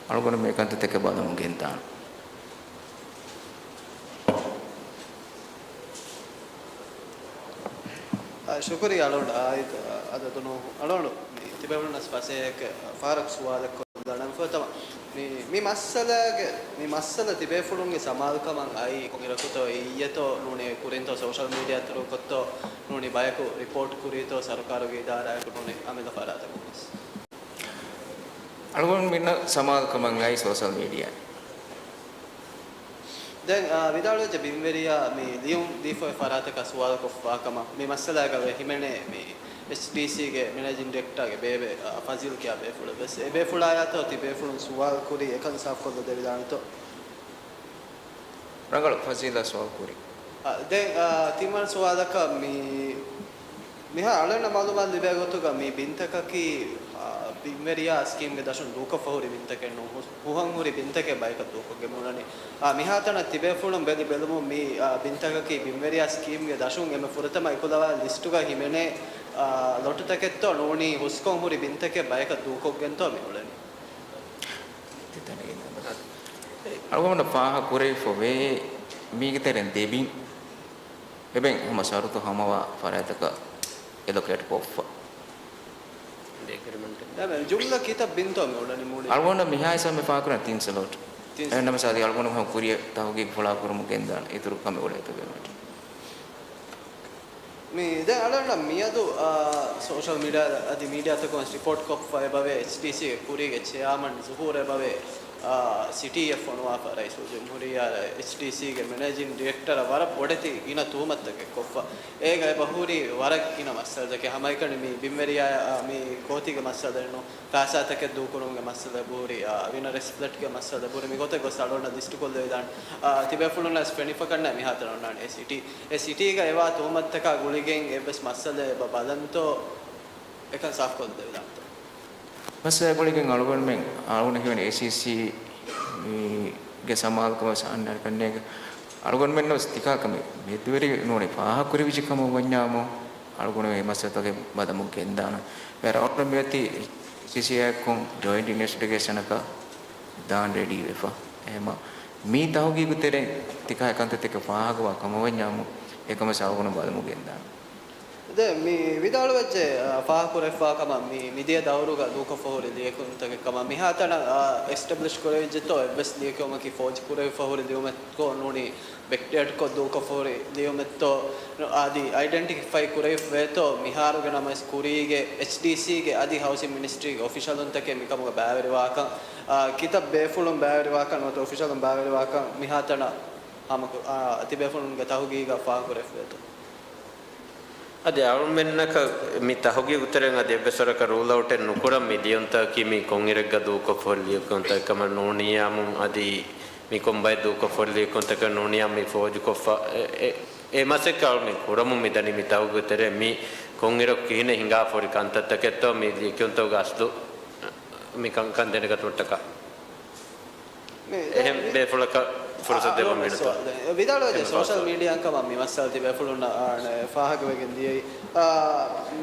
އަޅުގަނޑު މި ކަންތައްތަކަށް ބަލަމުން ގެންދާނަން. އާ، ޝުކުރިއްޔާ އަޅުގަނޑު އާއިދު، އާ، އަދަދު ނޫހު. އަޅުގަނޑު މި ތިބޭފުޅުންނަސް ފަސޭހައެއް ފަހަރަކު ސުވާލެއް ކޮށްލަން ފުރަތަމަ. މި، މި މައްސަލާގެ، މި މައްސަލަ ތިބޭފުޅުންގެ ސަމާލުކަމަށް އައީ ކޮންއިރަކުތޯ އިއްޔެތޯ ނޫނީ ކުރިންތޯ ސޯޝަލް މީޑިއާ އަތުރުކޮށްތޯ ނޫނީ ބަޔަކު ރިޕޯޓް ކުރީތޯ ސަރުކާރުގެ އިދާރާއަކު ނޫނީ އަމިއްލަ ފަރާތަކުން ވެސް. އަޅުގަނޑުމެންނަށް ސަމާލުކަމަށް އައީ ސޯޝަލް މީޑިއާ. ދެން، އާ، ވިދާޅުވެއްޖެ ބިންވެރިޔާ މި ލިޔުން ދީފައި ފަރާތަކަށް ސުވާލުކޮށްފާ ކަމަށް މި މައްސަލާގަ ވެ ހިމެނޭ މި އެޗްޑީސީގެ މެނޭޖިން ޑިރެކްޓާގެ ބޭބެ، އާ، ފަޒީލް ކިޔާ ބޭފުޅެއް ވެސް. އެ ބޭފުޅާޔާތޯ ތިބޭފުޅުން ސުވާލު ކުރީ އެކަން ސާފުކޮށްލަ ދެވިދާނެތޯ؟ ރަނގަޅު ފަޒީލާ ސުވާލު ކުރީ. އާ، ދެން، އާ، ތިންވަނަ ސުވާލަކަށް މި، މިހާ އަޅުގަނޑަށް މައުލޫމާތު ލިބޭ ގޮތުގަ މި ބިންތަކަކީ، އާ، ބިންވެރިޔާ ސްކީމްގެ ދަށުން ދޫކޮށްފަ ހުރި ބިންތަކެއް ނޫން، ހުސް-، ހުހަން ހުރި ބިންތަކެއް ބަޔަކަށް ދޫކޮށްގެން މިއުޅެނީ. އާ، މިހާތަނަށް ތިބޭފުޅުން ބެލި ބެލުމުން މި، އާ، ބިންތަކަކީ ބިންވެރިޔާ ސްކީމްގެ ދަށުން އެންމެ ފުރަތަމަ އެކުލަވާ ލިސްޓުގަ ހިމެނޭ، އާ، ލޮޓުތަކެއްތޯ ނޫނީ ހުސްކޮށް ހުރި ބިންތަކެއް ބަޔަކަށް ދޫކޮށްގެންތޯ މިއުޅެނީ. އަޅުގަނޑަށް ފާހަގަ ކުރެވިފަ ވޭ މީގެ ތެރެއިން ދެ ބިން އެބެން ހަމަ ޝަރުތު ހަމަވާ ފަރާތްތަކަށް އެލޮކޭޓް ކޮށްފަ. ޖުމްލަ ކިތައް ބިންތޯ މި އުޅެނީ މުޅި؟ އަޅުގަނޑަށް މިހާ ހިސާބުން މި ފާހަގަކުރަން ތިން ސްލޮޓް. ތިން އެހެންނަމަސް އަދި އަޅުގަނޑު ހަމަ ކުރިއަށް ތަހުގީގު ފުޅާ ކުރަމުން ގެންދާނެ އިތުރު ކަމެއް އުޅޭތޯ ބޭނުމަށް. މި ދެ އަޅަންނަށް މިއަދު، އާ، ސޯޝަލް މީޑިއާ އަދި މީޑިއާތަކުން ރިޕޯޓް ކޮށްފަ އެބަވޭ، އެޗްޑީސީގެ ކުރީގެ ޗެއާމަން ޒުހޫރް އެބަވޭ، އާ، ސިޓީއެއް ފޮނުވާފަ ރައީސުލްޖުމްހޫރިއްޔާ އެޗްޑީސީގެ މެނޭޖިން ޑިރެކްޓަރަށް ވަރަށް ބޮޑެތި ގިނަ ތުހުމަތްތަކެއް ކޮށްފަ. އޭގަ އެބަ ހުރީ ވަރަށް ގިނަ މައްސަލަތަކެއް. ހަމައެކަނި މި ބިންވެރިޔާ، އާ، މި ގޯތީގެ މައްސަލައެއްނު، ފައިސާތަކެއް ދޫކުރުމުގެ މައްސަލަ އެބަހުރި، އާ، ވިނަރެސް ފްލެޓްގެ މައްސަލަ އެބަހުރި. މި ގޮތަށް ގޮސް އަޅުގަނޑަށް ލިސްޓުކޮށްލެވިދާނެ. އާ، ތިބޭފުޅުންނަށް ފެނިފަކަންނޭ މިހާތަނަށް އޮންނާނެ އެ ސިޓީ. އެ ސިޓީގަ އެވާ ތުހުމަތުތަކާ ގުޅިގެން އެއްވެސް މައްސަލައެއް އެބަ ބަލަންތޯ އެކަން ސާފުކޮށްދެވިދާނެތޯ؟ މައްސަލަ ގުޅިގެން އަޅުގަނޑުމެން އަޅުގަނޑު ހިމެނޭ އޭސީސީ ގެ ސަމާލުކަމަށް ސާންނާރިކަންނޭގެ އަޅުގަނޑުމެންނަށް ވެސް ތިކާކަމެއް މެދުވެރި ނޫނީ ފާހަގަކުރެވިއްޖެ ކަމަށް ވަންޏާމު، އަޅުގަނޑު އެ މައްސަލަތަކެއް ބަލަމުން ގެންދާނަން. ވެ ރައުންޑް މިއޮތީ އޭސީސީއާއެކު ޖޮއިންޓް އިންވެސްޓިގޭޝަނަކަށް ދާން ރެޑީވެފަ. އެހެމަ މި ތަހުގީގު ތެރެއިން ތިކާ ކަންތައްތަކެއް ފާހަގަވާ ކަމަށް ވަންޏާމު، އެކަމަށް އަޅުގަނޑު ބަލަމުން ގެންދާނަން. ދެ މި ވިދާޅުވެއްޖެ، އާ، ފާހަގަކުރެފާ ކަމަށް މި މިދިޔަ ދައުރުގަ ދޫކޮށްފަ ހުރި ލިޔެކިޔުންތަކެއް ކަމަށް. މިހާތަނަށް، އާ، އެސްޓެބްލިޝް ކުރެވިއްޖެތޯ އެއްވެސް ލިޔެކިޔުމަކީ ފޯޖް ކުރެވިފަ ހުރި ލިޔުމެއްކޮށް ނޫނީ ބެކްޑޭޓްކޮށް ދޫކޮށްފަ ހުރި ލިޔުމެއްތޯ އަދި އައިޑެންޓިފައި ކުރެވިފަ ވޭތޯ މިހާރުގެ ނަމަވެސް ކުރީގެ އެޗްޑީސީގެ އަދި ހައުސިން މިނިސްޓްރީގެ އޮފިޝަލުންތަކެއް މިކަމުގަ ބައިވެރިވާކަން، އާ، ކިތައް ބޭފުޅުން ބައިވެރިވާކަން ނުވަތަ އޮފިޝަލުން ބައިވެރިވާކަން މިހާތަނަށް ހަމަ، އާ، ތިބޭފުޅުންގެ ތަހުގީގަށް ފާހަގަކުރެފަ ވޭތޯ؟ އަދި އަޅުމެންނަކަށް މި ތަހުގީގު ތެރެއިން އަދި އެއްވެސް ވަރަކަށް ރޫލް އައުޓެއް ނުކުރަން މި ލިޔުންތަކަކީ މީ ކޮންއިރެއްގަ ދޫކޮށްފަ ހުރި ލިޔުންތަކެއް ކަމަށް ނޫނިއްޔާމު އަދި މި ކޮންބައެއް ދޫކޮށްފަ ހުރި ލިޔުންތަކެއް ނޫނިއްޔާ މި ފޯޖުކޮށްފަ އެ، އެ، އެ މަސައްކަތް އަޅުމެން ކުރަމުން މިދަނީ މި ތަހުގީގު ތެރޭ މި ކޮންއިރަކު ކިހިނެއް ހިނގާފަ ހުރި ކަންތައްތަކެއްތޯ މި ލިޔުންތަކުގެ އަސްލު މި ކަންކަން ދެނެގަތުމަށްޓަކާ. މި އެހެން ދެ-، ބޭފުޅަކަށް ފުރުސަތު އާ، ދެވުން އާ، މިނަތޯ؟ ސުވާލު. ވިދާޅުވެއްޖެ ސޯޝަލް މީޑިއާއިން ކަމަށް މި މައްސަލަ ތިބޭފުޅުންނަށް، އާ، ފާހަގަވެގެން ދިޔައީ. އާ،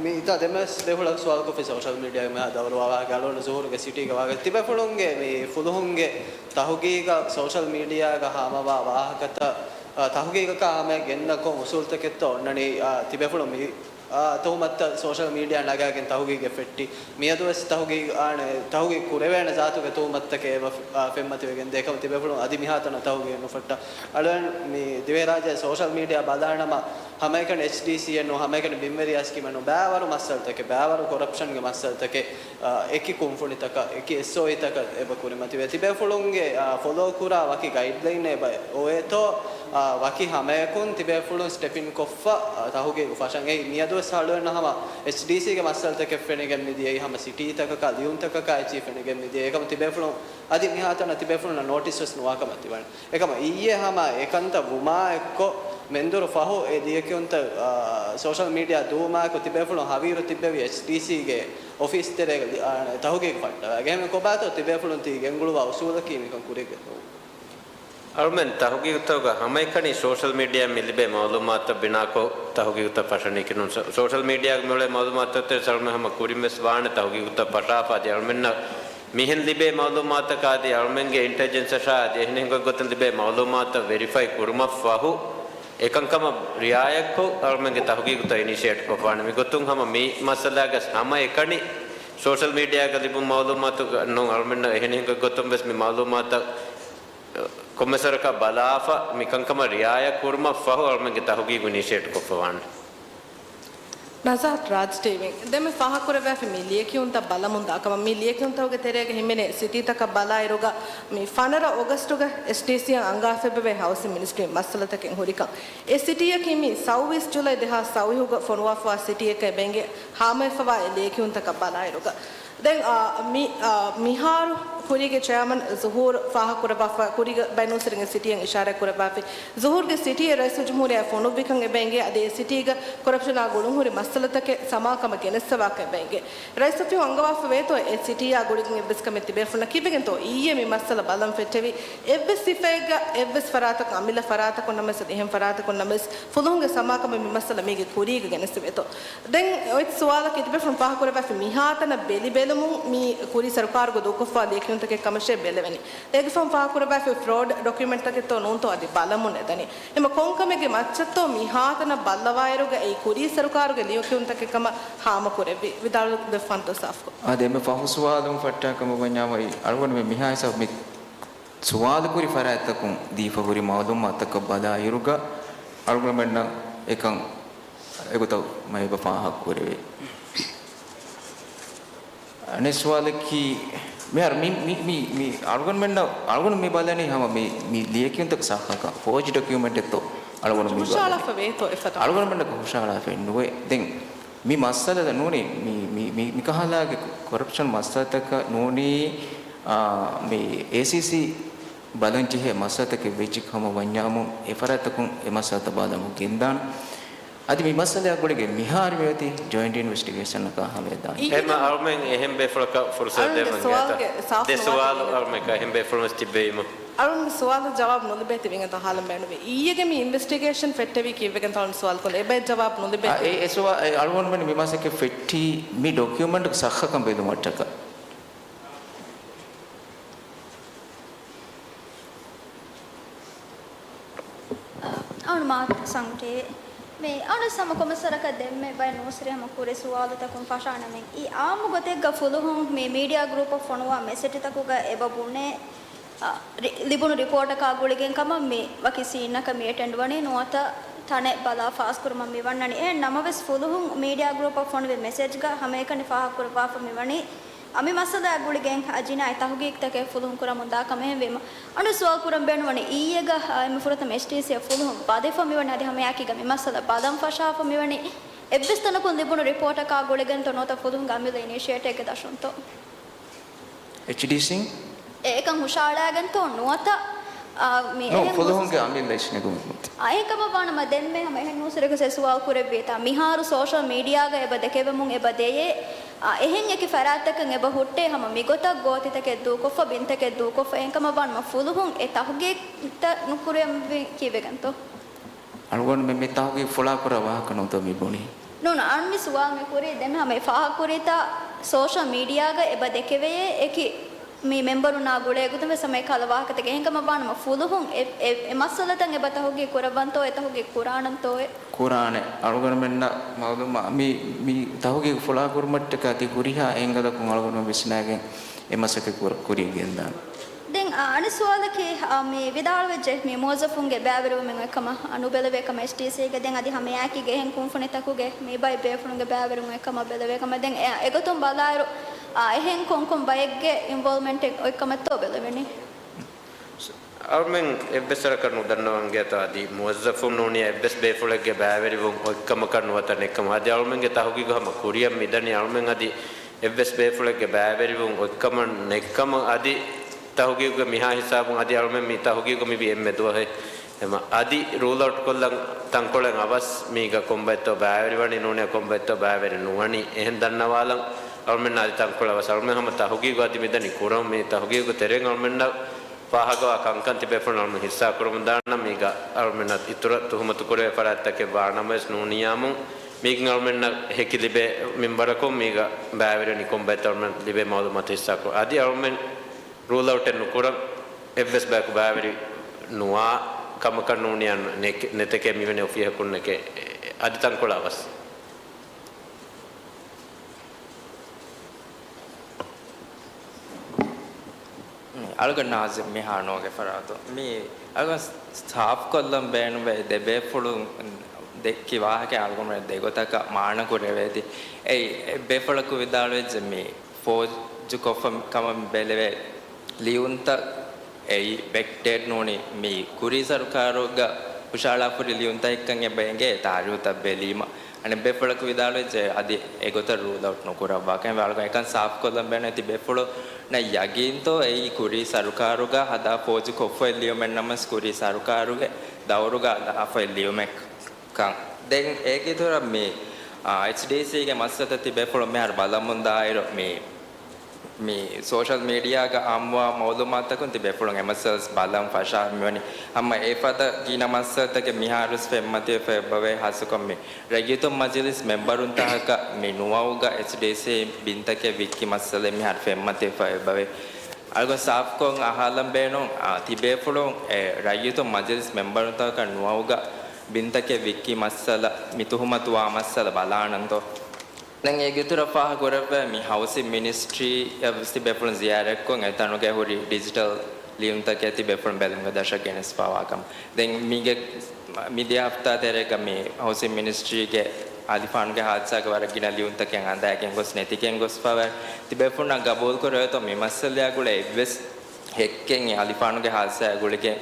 މި އިތާ ދެމެސް ބޭފުޅަކު ސުވާލުކޮށްފި ސޯޝަލް މީޑިއާގެ މިހާ ދައުރުވާ ވާހަކަ އަޅުގަނޑު ޒުހޫރުގެ ސިޓީގެ ވާހަކަ. ތިބޭފުޅުންގެ މި ފުލުހުންގެ ތަހުގީގަށް ސޯޝަލް މީޑިއާގަ ހާމަވާ ވާހަކަތައް، އާ، ތަހުގީގަކާ ހަމަޔަށް ގެންނަ ކޮން އުސޫލްތަކެއްތޯ އޮންނަނީ، އާ، ތިބޭފުޅުން މި އާ، ތުހުމަތުތައް ސޯޝަލް މީޑިއާ ނަގާގެން ތަހުގީގެއް ފެއްޓި. މިއަދުވެސް ތަހުގީގު، އާނެ، ތަހުގީގު ކުރެވޭނެ ޒާތުގެ ތުހުމަތުތަކެއް އެބަ، އާ، ފެންމަތިވެގެން ދޭ. އެކަމަ ތިބޭފުޅުން އަދި މިހާތަނަށް ތަހުގީގެއް ނުފައްޓާ. އަޅުގަނޑު މި ދިވެހިރާއްޖެ ސޯޝަލް މީޑިއާ ބަލާނަމަ، ހަމައެކަނި އެޗްޑީސީއެއް ނޫން، ހަމައެކަނި ބިންވެރިޔާ ސްކީމެއް ނޫން، ބައިވަރު މައްސަލަތަކެއް، ބައިވަރު ކޮރަޕްޝަންގެ މައްސަލަތަކެއް، އާ، އެކި ކުންފުނިތަކަށް، އެކި އެސްއޯއީތަކަށް އެބަ ކުރިމަތިވޭ. ތިބޭފުޅުންގެ، އާ، ފޮލޯ ކުރާ ވަކި ގައިޑްލައިން އެބަ އޮވޭތޯ، އާ، ވަކި ހަމަޔަކުން ތިބޭފުޅުން ސްޓެޕް އިން ކޮށްފަ، އާ، ތަހުގީގު ފަށަން. އެއީ މިއަދުވެސް އަޅުގަނޑަށް ހަމަ އެޗްޑީސީގެ މައްސަލަތަކެއް ފެނިގެން މިދިޔައީ، ހަމަ ސިޓީތަކަކާ ލިޔުންތަކަކާ އެއްޗިހި ފެނިގެން މިދިޔައީ. އެކަމަ ތިބޭފުޅުން އަދި މިހާތަނަށް ތިބޭފުޅުންނަށް ނޯޓިސް ވެސް ނުވާކަމަށް ތިބަން. އެކަމަ އިއްޔެ ހަމަ އެކަންތައް ވުމާ އެއްކޮށް، މެންދުރު ފަހު އެ ލިޔެކިޔުންތައް، އާ، ސޯޝަލް މީޑިއާ ދުވުމާއެކު ތިބޭފުޅުން ހަވީރު ތިއްބެވި އެޗްޑީސީގެ އޮފީސް ތެރޭގަ ލި-، އާ، ތަހުގީގު ފައްޓަވައިގެން. އެހެން ކޮބާތޯ ތިބޭފުޅުން ތި ގެންގުޅުވާ އުސޫލަކީ މިކަން ކުރިއަށް ގެންދުން؟ އަޅުމެން ތަހުގީގުތަކުގަ ހަމައެކަނި ސޯޝަލް މީޑިއާ މި ލިބޭ މައުލޫމާތަށް ބިނާކޮށް ތަހުގީގުތައް ފަށަނީކީ ނޫން. ސޯ-، ސޯޝަލް މީޑިއާގަ މިއުޅޭ މައުލޫމާތުތައް ތެރެ އަޅުމެން ހަމަ ކުރިންވެސް ވާނެ ތަހުގީގުތައް ފަށާފަ އަދި އަޅުމެންނަށް މިހެން ލިބޭ މައުލޫމާތަކާ އަދި އަޅުމެންގެ އިންޓެލިޖެންސަށާ އަދި އެހެނިހެން ގޮތްގޮތުން ލިބޭ މައުލޫމާތަށް ވެރިފައި ކުރުމަށްފަހު، އެކަންކަމަށް ރިއާޔަތްކޮށް، އަޅުމެންގެ ތަހުގީގުތައް އިނިޝިއޭޓް ކޮށްފާނެ. މިގޮތުން ހަމަ މި މައްސަލާގަސް ހަމައެކަނި ސޯޝަލް މީޑިއާގަ ލިބުނު މައުލޫމާތު ނޫން، އަޅުމެންނަށް އެހެނިހެން ގޮތްގޮތުން ވެސް މި މައުލޫމާތަށް ކޮންމެސްވަރަކަށް ބަލާފަ، މިކަންކަމަށް ރިއާޔަތް ކުރުމަށްފަހު އަޅުމެންގެ ތަހުގީގު އިނިޝިއޭޓް ކޮށްފަވާނެ. ނަޒާހަތް ރާޖް ޓީވީން ދެންމެ ފާހަގަކުރެވިފައި މި ލިޔެކިޔުންތައް ބަލަމުންދާ ކަމަށް. މި ލިޔެކިޔުންތަކުގެ ތެރޭގަ ހިމެނޭ ސިޓީތަކަށް ބަލާއިރުގަ، މި ފަނަރަ އޮގަސްޓުގަ އެޗްޑީސީއަށް އަންގާފައިވޭ ހައުސިން މިނިސްޓްރީ މައްސަލަތަކެއް ހުރިކަން. އެ ސިޓީއަކީ މި ސައުވީސް ޖުލައި ދެހާސް ސައުވީހުގަ ފޮނުވާފަވާ ސިޓީއަކަށް އެބައިނގޭ ހާމަވެފަވާ އެ ލިޔެކިޔުންތަކަށް ބަލާއިރުގަ. ދެން، އާ، މި، އާ، މިހާރު ކުރީގެ ޗެއާމަން ޒުހޫރު ފާހަގަކުރައްވާފަ، ކުރީގަ ބައިނޫންސުރެންގެ ސިޓީއަށް އިޝާރާތް ކުރައްވާފި. ޒުހޫރުގެ ސިޓީއެއް ރައީސުލްޖުމްހޫރިއްޔާ ފޮނުއްވިކަން އެބަ އެނގޭ، އަދި އެ ސިޓީގަ ކޮރަޕްޝަނާ ގުޅުންހުރި މައްސަލަތަކެއް ސަމާކަމަށް ގެނެއްސަވާކަން އެބަ އެނގޭ. ރައީސް އޮފީހުން އަންގަވާފަ ވޭތޯ އެ ސިޓީއާ ގުޅިގެން އެއްވެސް ކަމެއް ތިބޭފުޅުންނަށް ކީއްވެގެންތޯ އިއްޔެ މި މައްސަލަ ބަލަން ފެއްޓެވި؟ އެއްވެސް ސިފައެއްގަ އެއްވެސް ފަރާތަކުން، އަމިއްލަ ފަރާތަކުން ނަމަވެސް، އެހެން ފަރާތަކުން ނަމަވެސް، ފުލުހުންގެ ސަމާކަމެއް މި މައްސަލަ މީގެ ކުރީގަ ގެނެސްދެވޭތޯ؟ ދެން އޮތް ސުވާލަކީ ތިބޭފުޅުން ފާހަގަކުރައްވާފި މިހާތަނަށް ބެލި ބެލުމުން މި ކުރީ ސަރުކާރުގަ ދޫކޮށްފާ ލިޔެކިޔުންތަކެއް ކަމަށޭ ބެލެވެނީ. އޭގެފަހުން ފާހަގަކުރައްވާފި ފްރޯޑް ޑޮކިއުމެންޓްތަކެއްތޯ ނޫންތޯ އަދި ބަލަމުން އެދަނީ. އެމަ ކޮންކަމެއްގެ މައްޗަށްތޯ މިހާތަނަށް ބައްލަވާއިރުގަ އެއީ ކުރީ ސަރުކާރުގެ ލިޔެކިޔުންތަކެއް ކަމަށް ހާމަކުރެއްވި. ވިދާޅު ދެއްފަންތޯ ސާފްކޮށް. އާދެ، އެންމެ ފަހު ސުވާލުން ފައްޓާ ކަމަށް ވަންޏާމަ އަޅުގަނޑުމެން މިހާ ހިސާބު މި ސުވާލު ކުރި ފަރާތްތަކުން ދީފަ ހުރި މައުލޫމާތުތަކަށް ބަލާއިރުގަ އަޅުގަނޑުމެންނަށް އެކަން އެގޮތަށް މަ އެބަ ފާހަގަ ކުރެވޭ. އަނެއް ސުވާލަކީ، މިހާރު މި، މި، މި، މި އަޅުގަނޑުމެންނަށް، އަޅުގަނޑު މި ބަލަނީ ހަމަ މި، މި ލިޔެކިޔުންތަކު ސައްހަކަން، ފޯޖް ޑޮކިއުމެންޓެއްތޯ އަޅުގަނޑު މި ބަލަނީ. ހުށަހަޅާފަ ވޭތޯ އެފަދަ؟ އަޅުގަނޑުމެންނަކަށް ހުށަހަޅާފައެއް ނުވޭ. ދެން މި މައްސަލަ ނޫނީ، މި، މި، މި، މިކަހަލާގެ ކޮރަޕްޝަން މައްސަލަތަކަށް ނޫނީ، އާ، މި އޭސީސީ ބަލަންޖެހޭ މައްސަލަތަކެއް ވެއްޖެ ކަމަށް ވަންޏާމު، އެފަރާތަކުން އެ މައްސަލަތައް ބަލަމުން ގެންދާނެ. އަދި މި މައްސަލައާ ގުޅިގެން މިހާރު މިއޮތީ ޖޮއިންޓް އިންވެސްޓިގޭޝަނަކާ ހަމައެދާނެ. އެހެންމަ އަޅުމެން އެހެން ބޭފުޅަކަށް ފުރުސަތު ދޭން ވަން ސުވާލުގެ ސާފު ދެ ސުވާލު ޖަވާބު އަޅުމެން އެހެން ބޭފުޅުން ވެސް ތިއްބެވީމު. އަޅުން ސުވާލު ޖަވާބު ނުލިބޭތީ ވިނގަތަށް ހާލަން ބޭނުންވީ. އިއްޔެގެ މި އިންވެސްޓިގޭޝަން ފެއްޓެވީ ކީއްވެގެންތޯ އަޅުން ސުވާލު ކުރޭ. އެބައި ޖަވާބު ނުލިބޭ. އާ، އެ، އެ ސުވާ-، އެ އަޅުގަނޑުމެން މި މަސައްކަތް ފެއްޓީ މި ޑޮކިއުމެންޓް ސައްހަކަން ބެލުމަށްޓަކަ. އަޅު މާ ސަންގުޓީވީ. މި އަޅު ސަމަ ކޮމެސަރަކަށް ދެންމެ ބައި ނޫސްރި ހަމަ ކުރި ސުވާލުތަކުން ފަށާނަމެން. އީ އާއްމު ގޮތެއްގަ ފުލުހުން މި މީޑިއާ ގްރޫޕަށް ފޮނުވާ މެސެޖުތަކުގަ އެބަ ބުނޭ، އަ، ރި-، ލިބުނު ރިޕޯޓަކާ ގުޅިގެން ކަމަށް މި ވަކި ސީންއަކަށް މި އެޓެންޑް ވަނީ ނުވަތަ ތަނެއް ބަލާ ފާސްކުރުމަށް މި ވަންނަނީ. އެހެން ނަމަވެސް ފުލުހުން މީޑިއާ ގްރޫޕަށް ފޮނުވި މެސެޖްގަ ހަމައެކަނި ފާހަގަކުރައްވާފަ މި ވަނީ، އަ، މި މައްސަލައާ ގުޅިގެން އަ، ޖިނާއީ ތަހުގީގުތަކެއް ފުލުހުން ކުރަމުން ދާ ކަމެއް ހެންވީމަ. އަނެއް ސުވާލު ކުރަން ބޭނުންވަނީ އިއްޔެގަ، އަ، އެންމެ ފުރަތަމަ އެޗްޑީސީއަށް ފުލުހުން ވަދެފަ މިވަނީ އަދި ހަމައެއާއެކީގަ މި މައްސަލަ ބަލަން ފަށާފަ މިވަނީ އެއްވެސް ތަނަކުން ލިބުނު ރިޕޯޓަކާ ގުޅިގެންތޯ ނުވަތަ ފުލުހުންގެ އަމިއްލަ އިނިޝިއޭޓެއްގެ ދަށުންތޯ؟ އެޗްޑީސީ؟ އެ-، އެކަން ހުށަހަޅާގެންތޯ ނުވަތަ، އާ، މި ނޯ، އެހެން ފުލުހުންގެ އަމިއްލަ އިސްނެގުމެއް ނުވަތަ. އާ، އެހެން ކަމަށް ވާނަމަ ދެންމެ ހަމަ އެހެން ނޫސްރެކަސް އެ ސުވާލު ކުރެއްވީތާ، މިހާރު ސޯޝަލް މީޑިއާގަ އެބަ ދެކެވެމުން އެބަ ދެޔޭ، އާ، އެހެން އެކި ފަރާތްތަކަށް އެބަ ހުއްޓޭ ހަމަ މިގޮތަށް ގޯތިތަކެއް ދޫކޮށްފަ، ބިންތަކެއް ދޫކޮށްފަ، އެހެން ކަމަށް ވާނަމަ ފުލުހުން އެ ތަހުގީގުތައް ނުކުރެވެންވީ ކީއްވެގެންތޯ؟ އަޅުގަނޑުމެން މި ތަހުގީގު ފުޅާކުރާ ވާހަކަ ނޫންތޯ މި ބުނީ؟ ނޫން، އަން މި ސުވާލު މި ކުރީ ދެން ހަމަ އެ ފާހަގަކުރީތާ ސޯޝަލް މީޑިއާގަ އެބަ ދެކެވެޔޭ އެކި މި މެމްބަރުންނާ ގުޅޭ ގޮތުން ވެސް ހަމަ އެކަހަލަ ވާހަކަތަކެއް. އެހެންކަމަށް ވާނަމަ ފުލުހުން އެ، އެ، އެ މައްސަލަތައް އެބަ ތަހުގީގު ކުރައްވަންތޯ އެ ތަހުގީގު ކުރާނަންތޯއެ؟ ކުރާނެ. އަޅުގަނޑުމެންނަށް މައުލޫމާ-، މި، މި ތަހުގީގު ފުޅާކުރުމަށްޓަކާ ތި ހުރިހާ އެންގަލަކުން އަޅުގަނޑުމެން ވިސްނާގެން އެ މަސައްކަތް ކުރ-، ކުރިޔަށް ގެންދާނެ. ދެން، އަ، އަނެއް ސުވާލަކީ، އަ، މި ވިދާޅުވެއްޖެ މި މުވައްޒަފުންގެ ބައިވެރިވުމެއް އޮތްކަމަށް، އަ، ނުބެލެވޭ ކަމަށް އެޗްޑީސީގެ. ދެން އަދި ހަމައެއާއެކީގަ އެހެން ކުންފުނިތަކުގެ މި ބައެއް ބޭފުޅުންގެ ބައިވެރިވުން އޮތްކަމަށް ބެލެވޭ ކަމަށް. ދެން އެ، އެގޮތުން ބަލާއިރު، އަ، އެހެން ކޮންކޮން ބައެއްގެ އިންވޯލްވްމަންޓެއް އޮތްކަމަށްތޯ ބެލެވެނީ؟ އަޅުމެން އެއްވެސް ވަރަކަށް ނުދަންނަވަން ގެއްތޯ އަދި މުވައްޒަފުން ނޫނީ އެއްވެސް ބޭފުޅެއްގެ ބައިވެރިވުން އޮތްކަމަކަށް ނުވަތަ ނެއްކަމަށް. އަދި އަޅުމެންގެ ތަހުގީގު ހަމަ ކުރިއަށް މިދަނީ އަޅުމެން އަދި އެއްވެސް ބޭފުޅެއްގެ ބައިވެރިވުން އޮތްކަމަށް ނެއްކަމަށް. އަދި ތަހުގީގުގެ މިހާ ހިސާބުން އަދި އަޅުމެން މި ތަހުގީގު މިވީ އެންމެ ދުވަހެއް. އެމަ އަދި ރޫލްއައުޓް ކޮށްލަން ތަންކޮޅެއް އަވަސް މީގަ ކޮންބައެއްތޯ ބައިވެރިވަނީ ނޫނީ ކޮންބައެއްތޯ ބައިވެރި ނުވަނީ. އެހެން ދަންނަވާލަން އަޅުމެންނަށް އަދި ތަންކޮޅެއް އަވަސް. އަޅުމެން ހަމަ ތަހުގީގު އަދި މިދަނީ ކުރަން. މި ތަހުގީގު ތެރެއިން އަޅުމެންނަށް ފާހަގަވާ ކަންކަން ތިބޭފުޅުން އަޅުމެން ހިއްސާކުރަމުން ދާނަން. މީގަ އަޅުމެންނަށް އިތުރަށް ތުހުމަތު ކުރެވޭ ފަރާތްތަކެއް ވާނަމަވެސް ނޫނިއްޔާމު މީގެން އަޅުމެންނަށް ހެކި ލިބޭ މިންވަރަކުން މީގަ ބައިވެރިވެނީ ކޮންބައެއްތޯ އަޅުމެން ލިބޭ މައުލޫމާތު ހިއްސާކުރަން. އަދި އަޅުމެން ރޫލްއައުޓެއް ނުކުރަން. އެއްވެސް ބަޔަކު ބައިވެރި ނުވާ ކަމަކަށް ނޫނިއްޔާ ނެކެ-، ނެތެކޭ މިވެނި އޮފީހަކުންނެކޭ އަދި ތަންކޮޅެއް އަވަސް. އަޅުގަނޑު ނާޒިމް މިހާ ނޯގެ ފަރާތު. މި އަޅުގަނޑު ސާފުކޮށްލަން ބޭނުންވޭ ދެ ބޭފުޅުން ދެއްކި ވާހަކަ އަޅުގަނޑު ދެގޮތަކަށް މާނަ ކުރެވޭތީ. އެއީ އެއް ބޭފުޅަކު ވިދާޅުވެއްޖެ މި ފޯޖުކޮށްފަ ކަމަށް ބެލެވޭ ލިޔުންތައް އެއީ ބެކްޑޭޓް ނޫނީ މި ކުރީ ސަރުކާރުގަ ހުށަހަޅާފަ ހުރި ލިޔުންތަކެއްކަން އެބަ އެނގޭ ތާރީހުތައް ބެލީމަ. އަނެއް ބޭފުޅަކު ވިދާޅުވެއްޖެ އަދި އެގޮތަށް ރޫލް އައުޓް ނުކުރައްވާކަން. އަޅުގަނޑު އެކަން ސާފުކޮށްލަން ބޭނުން ތި ބޭފުޅު ނަ ޔަގީންތޯ އެއީ ކުރީ ސަރުކާރުގަ ހަދާ ފޯޖު ކޮށްފައި ލިޔުމެއް ނަމަސް ކުރީ ސަރުކާރުގެ ދައުރުގަ ލާފައި ލިޔުމެއް ކަން. ދެން އޭގެ އިތުރަށް މި، އާ، އެޗްޑީސީގެ މައްސަލަތައް ތިބޭފުޅުން މިހާރު ބަލަމުން ދާއިރު މި، މި ސޯޝަލް މީޑިއާގަ އާއްމުވާ މައުލޫމާތަކުން ތިބޭފުޅުން އެ މައްސަލަ ބަލަން ފަށާ މިވަނީ. ހަމަ އެފަދަ ގިނަ މައްސަލަތަކެއް މިހާރުވެސް ފެންމަތިވެފަ އެބަވޭ. ހާއްސަކޮށް މި ރައްޔިތުން މަޖިލިސް މެމްބަރުންތަކަކަށް މި ނުވައުގަ އެޗްޑީސީ ބިންތަކެއް ވިއްކި މައްސަލަ މިހާރު ފެންމަތިވެފަ އެބަވޭ. އަޅުގަނޑު ސާފުކޮށް އަހާލަން ބޭނުން، އާ، ތިބޭފުޅުން އެ ރައްޔިތުން މަޖިލިސް މެމްބަރުންތަކަކަށް ނުވައުގަ ބިންތަކެއް ވިއްކި މައްސަލަ، މި ތުހުމަތުވާ މައްސަލަ ބަލާނަންތޯ؟ ދެން އޭގެ އިތުރަށް ފާހަގަ ކުރެވޭ މި ހައުސިން މިނިސްޓްރީ އަށް ތިބޭފުޅުން ޒިޔާރަތްކޮށް އެތަނުގެ ހުރި ޑިޖިޓަލް ލިޔުންތަކެއް ތިބޭފުޅުން ބެލުމުގެ ދަށަށް ގެނެސްފަވާ ކަމަށް. ދެން މީގެ މިދިޔަ ހަފްތާ ތެރޭގަ މި ހައުސިން މިނިސްޓްރީގެ އަލިފާނުގެ ހާދިސާގެ ވަރަށް ގިނަ ލިޔުންތަކެއް އަނދައިގެން ގޮސް ނެތިގެން ގޮސްފަވާ. ތިބޭފުޅުންނަށް ގަބޫލުކުރެވޭތޯ މި މައްސަލަޔާ ގުޅޭ އެއްވެސް ހެއްކެއް އެ އަލިފާނުގެ ހާދިސާއާ ގުޅިގެން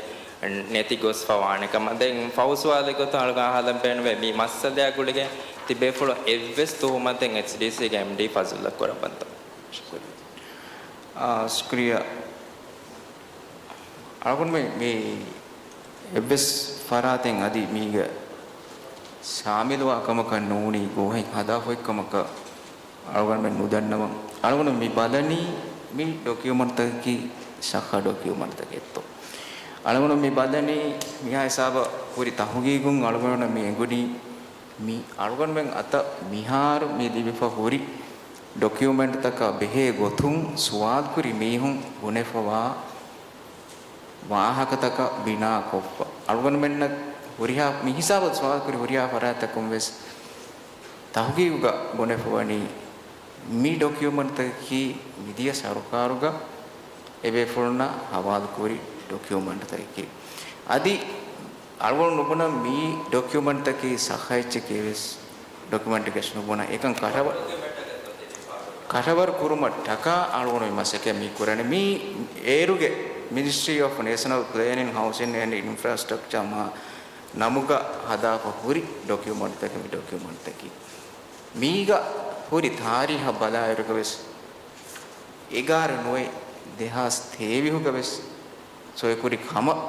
ނެތި ގޮސްފަ ވާނެ ކަމަށް. ދެން ފަހު ސުވާލެއް ގޮތުން އަޅުގަނޑު އަހާލަން ބޭނުންވޭ މި މައްސަލަޔާ ގުޅިގެން ތިބޭފުޅުން އެއްވެސް ތުހުމަތެއް އެޗްޑީސީގެ އެމްޑީ ފަޒުލްއަށް ކުރައްވަންތޯ؟ ޝުކުރިއްޔާ. އާ، ޝުކުރިއްޔާ. އަޅުގަނޑުމެން މި އެއްވެސް ފަރާތެއް އަދި މީގަ ޝާމިލުވާ ކަމަކަށް ނޫނީ ގޯހެއް ހަދާފައި ކަމަކަށް އަޅުގަނޑުމެން ނުދަންނަވަން. އަޅުގަނޑު މި ބަލަނީ މި ޑޮކިއުމަންޓްތަކަކީ ޝައްހާ ޑޮކިއުމަންޓްތަކެއްތޯ. އަޅުގަނޑު މި ބަލަނީ މިހާ ހިސާބަށް ހުރި ތަހުގީގުން އަޅުގަނޑު މި އެނގުނީ މި އަޅުގަނޑުމެން އަތަށް މިހާރު މި ލިބިފަ ހުރި ޑޮކިއުމަންޓްތަކާ ބެހޭ ގޮތުން ސުވާލުކުރި މީހުން ބުނެފަވާ ވާހަކަތަކަށް ބިނާ ކޮށްފަ، އަޅުގަނޑުމެންނަށް ހުރިހާ މި ހިސާބަށް ސުވާލުކުރި ހުރިހާ ފަރާތްތަކުން ވެސް ތަހުގީގުގަ ބުނެފަވަނީ މި ޑޮކިއުމަންޓްތަކަކީ މިދިޔަ ސަރުކާރުގަ އެބޭފުޅުންނަށް ހަވާލުކުރި ޑޮކިއުމަންޓްތަކަކީ. އަދި އަޅުގަނޑު ނުބުނަން މި ޑޮކިއުމަންޓްތަކީ ސައްހައެއްޗެކޭ ވެސް ޑޮކިއުމަންޓްގެ ނުބުނަން. އެކަން ކަށަވަ-، ކަށަވަރު ކުރުމަށްޓަކާ އަޅުގަނޑު މި މަސައްކަތް މި ކުރަނީ. މި އޭރުގެ މިނިސްޓްރީ އޮފް ނޭޝަނަލް ޕްލޭނިން، ހައުސިން އެންޑް އިންފްރާސްޓްރަކްޗާ މާ ނަމުގަ ހަދާފަ ހުރި ޑޮކިއުމަންޓްތަކެއް މި ޑޮކިއުމަންޓްތަކީ. މީގަ ހުރި ތާރީހަށް ބަލާއިރުގަ ވެސް އެގާރަ ނުވައެއް ދެހާސް ތޭވީހުގަ ވެސް ސޮއިކުރި ކަމަށް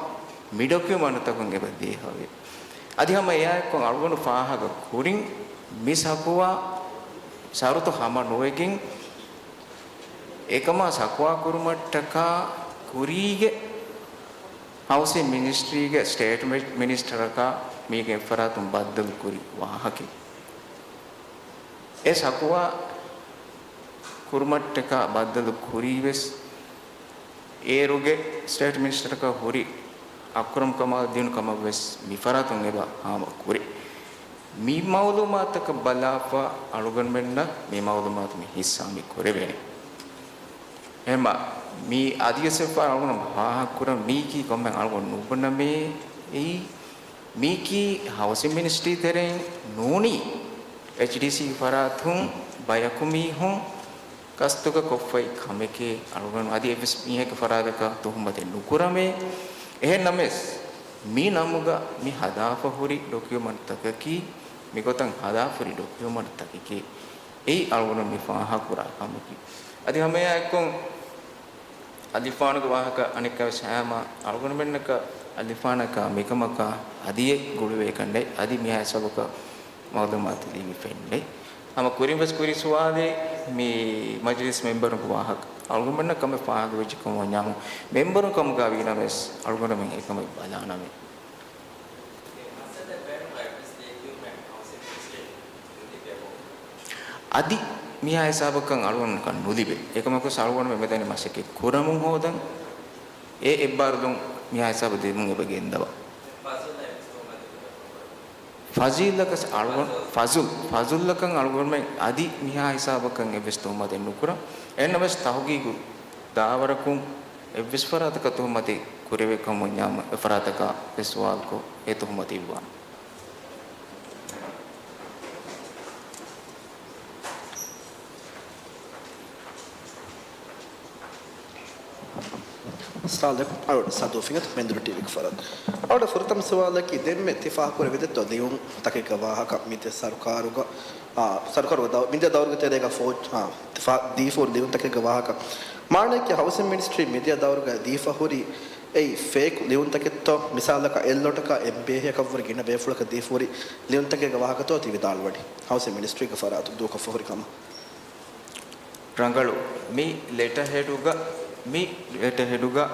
މި ޑޮކިއުމަންޓްތަކުން އެބަ ދޭހަވޭ. އަދި ހަމަ އެއާއެއްކޮށް އަޅުގަނޑު ފާހަގަ ކުރިން މި ޝަކުވާ ޝަރުތު ހަމަ ނުވެގެން އެކަމާ ޝަކުވާ ކުރުމަށްޓަކާ ކުރީގެ ހައުސިން މިނިސްޓްރީގެ ސްޓޭޓް މި-، މިނިސްޓަރަކާ މީގެ އެއްފަރާތުން ބައްދަލު ކުރި ވާހަކަ. އެ ޝަކުވާ ކުރުމަށްޓަކާ ބައްދަލު ކުރީ ވެސް އޭރުގެ ސްޓޭޓް މިނިސްޓަރަކަށް ހުރި އަކްރަމް ކަމާލްދީނު ކަމަށް ވެސް މިފަރާތުން އެބަ ހާމަ ކުރި. މި މައުލޫމާތަކަށް ބަލާފަ އަޅުގަނޑުމެންނަށް މި މައުލޫމާތު މި ހިއްސާ މި ކުރެވޭނެ. އެހެންމަ މި އަދިވެސް އެއްފަހަރު އަޅުގަނޑު ފާހަގަކުރަން މީކީ ކޮންމެ އަޅުގަނޑު ނުބުނަމޭ އެއީ މީކީ ހައުސިން މިނިސްޓްރީ ތެރެއިން ނޫނީ އެޗްޑީސީ ފަރާތުން ބަޔަކު މީހުން ގަސްތުގަ ކޮށްފައި ކަމެކޭ. އަޅުގަނޑު އަދި އެއްވެސް މީހެއްގެ ފަރާތަކަށް ތުހުމަތެއް ނުކުރަމޭ. އެހެން ނަމަވެސް މި ނަމުގަ މި ހަދާފަ ހުރި ޑޮކިއުމަންޓްތަކަކީ މިގޮތަށް ހަދާފަ ހުރި ޑޮކިއުމަންޓްތަކެކޭ. އެއީ އަޅުގަނޑު މި ފާހަގަކުރާ ކަމަކީ. އަދި ހަމައެއާއެއްކޮށް އަލިފާނުގެ ވާހަކަ އަނެއްކާވެސް ހަމަ އަޅުގަނޑުމެންނަކަށް އަލިފާނަކާ މިކަމަކާ އަދިއެއް ގުޅުވޭކަންނެއް އަދި މިހާ ހިސާބަކަށް މައުލޫމާތު ލިބިފައެއްނެއް. ހަމަ ކުރިން ވެސް ކުރި ސުވާލެއް މި މަޖިލިސް މެމްބަރުންގެ ވާހަކަ އަޅުގަނޑުމެންނަށް ކަމެއް ފާހަގަވެއްޖެ ކަމަށް ވަންޏާމު މެމްބަރުން ކަމުގަ ވީނަމަވެސް އަޅުގަނޑުމެން އެކަމެއް ބަލާނަމޭ. އަދި މިހާ ހިސާބަކަށް އަޅުގަނޑުމެންނަކަށް ނުލިބޭ. އެކަމަކުވެސް އަޅުގަނޑުމެން މިދަނީ މަސައްކަތް ކުރަމުން ހޯދަން. އެ އެއްބާރުލުން މިހާ ހިސާބަށް ދިނުމުން އެބަ ގެންދަވާ. ފަޒުލް، ފަޒުލްއަކަށް އަޅުގަނޑު، ފަޒުލް، ފަޒުލްއަކަށް އަޅުގަނޑުމެން އަދި މިހާ ހިސާބަކަށް އެއްވެސް ތުހުމަތެއް ނުކުރަން. އެހެންނަމަވެސް ތަހުގީގު ދާވަރަކުން އެއްވެސް ފަރާތަކަށް ތުހުމަތެއް ކުރެވޭ ކަމަށް ވަންޏާމު އެ ފަރާތަކާ ވެސް ސުވާލުކޮށް އެ ތުހުމަތު އިއްވާނެ. ސާލިމް އަޅުގަނޑު ސަދޫ ފިނގަތު މެންދުރު ޓީވީގެ ފަރާތް. އަޅުގަނޑު ފުރަތަމަ ސުވާލަކީ ދެންމެ ތި ފާހަގަކުރެވިދެއްތޯ ލިޔުން ތަކެއްގެ ވާހަކަ މިދިޔަ ސަރުކާރުގަ، އާ، ސަރުކާރުގެ ދައު-، މިދިޔަ ދައުރުގެ ތެރޭގަ ފޯ-، އާ، ތި ފާ-، ދީފަ ހުރި ލިޔުން ތަކެއްގެ ވާހަކަ. މާނައަކީ ހައުސިން މިނިސްޓްރީ މިދިޔަ ދައުރުގައި ދީފަ ހުރި އެއީ ފޭކް ލިޔުންތަކެއްތޯ؟ މިސާލަކަށް އެއްލޮޓަކަށް އެމްބީއޭއަކަށްވުރެ ގިނަ ބޭފުޅަކަށް ދީފަ ހުރި ލިޔުންތަކެއްގެ ވާހަކަތޯ ތި ވިދާޅުވަނީ؟ ހައުސިން މިނިސްޓްރީގެ ފަރާތުން ދޫކޮށްފަ ހުރި ކަމަށް. ރަނގަޅު. މި ލެޓަހެޑުގަ، މި ލެޓަހެޑުގަ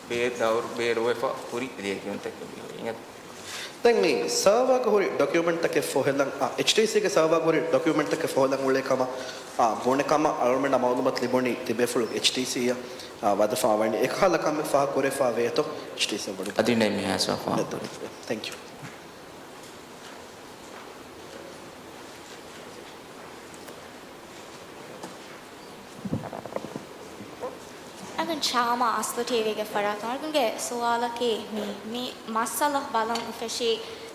ބޭ ދައުރު ބޭރުވެފަ ހުރި ލިޔެކިޔުންތަކެއް މިހުރީ. ދެން މި ސާވާގަ ހުރި ޑޮކިއުމެންޓްތަކެއް ފޮހެލަން، އާ، އެޗްޑީސީގެ ސާވާގަ ހުރި ޑޮކިއުމެންޓްތަކެއް ފޮހެލަން އުޅޭ ކަމަށް، އާ، ބުނެ ކަމަށް އަޅުމެންނަށް މައުލޫމާތު ލިބުނީ ތިބޭފުޅު އެޗްޑީސީއަށް، އާ، ވަދެފާ ވަނީ. އެކަހަލަ ކަމެއް ފާހަގަ ކުރެފާ ވޭތޯ އެޗްޑީސީ ވަޑު؟ އަދި ނެތް މިހާ ސާފާ. ތެންކްޔޫ. އަގަން ޝާމާ އަސްލު ޓީވީގެ ފަރާތުން އަޅުގަނޑުގެ ސުވާލަކީ މި، މި މައްސަލަ ބަލަން އުފެށީ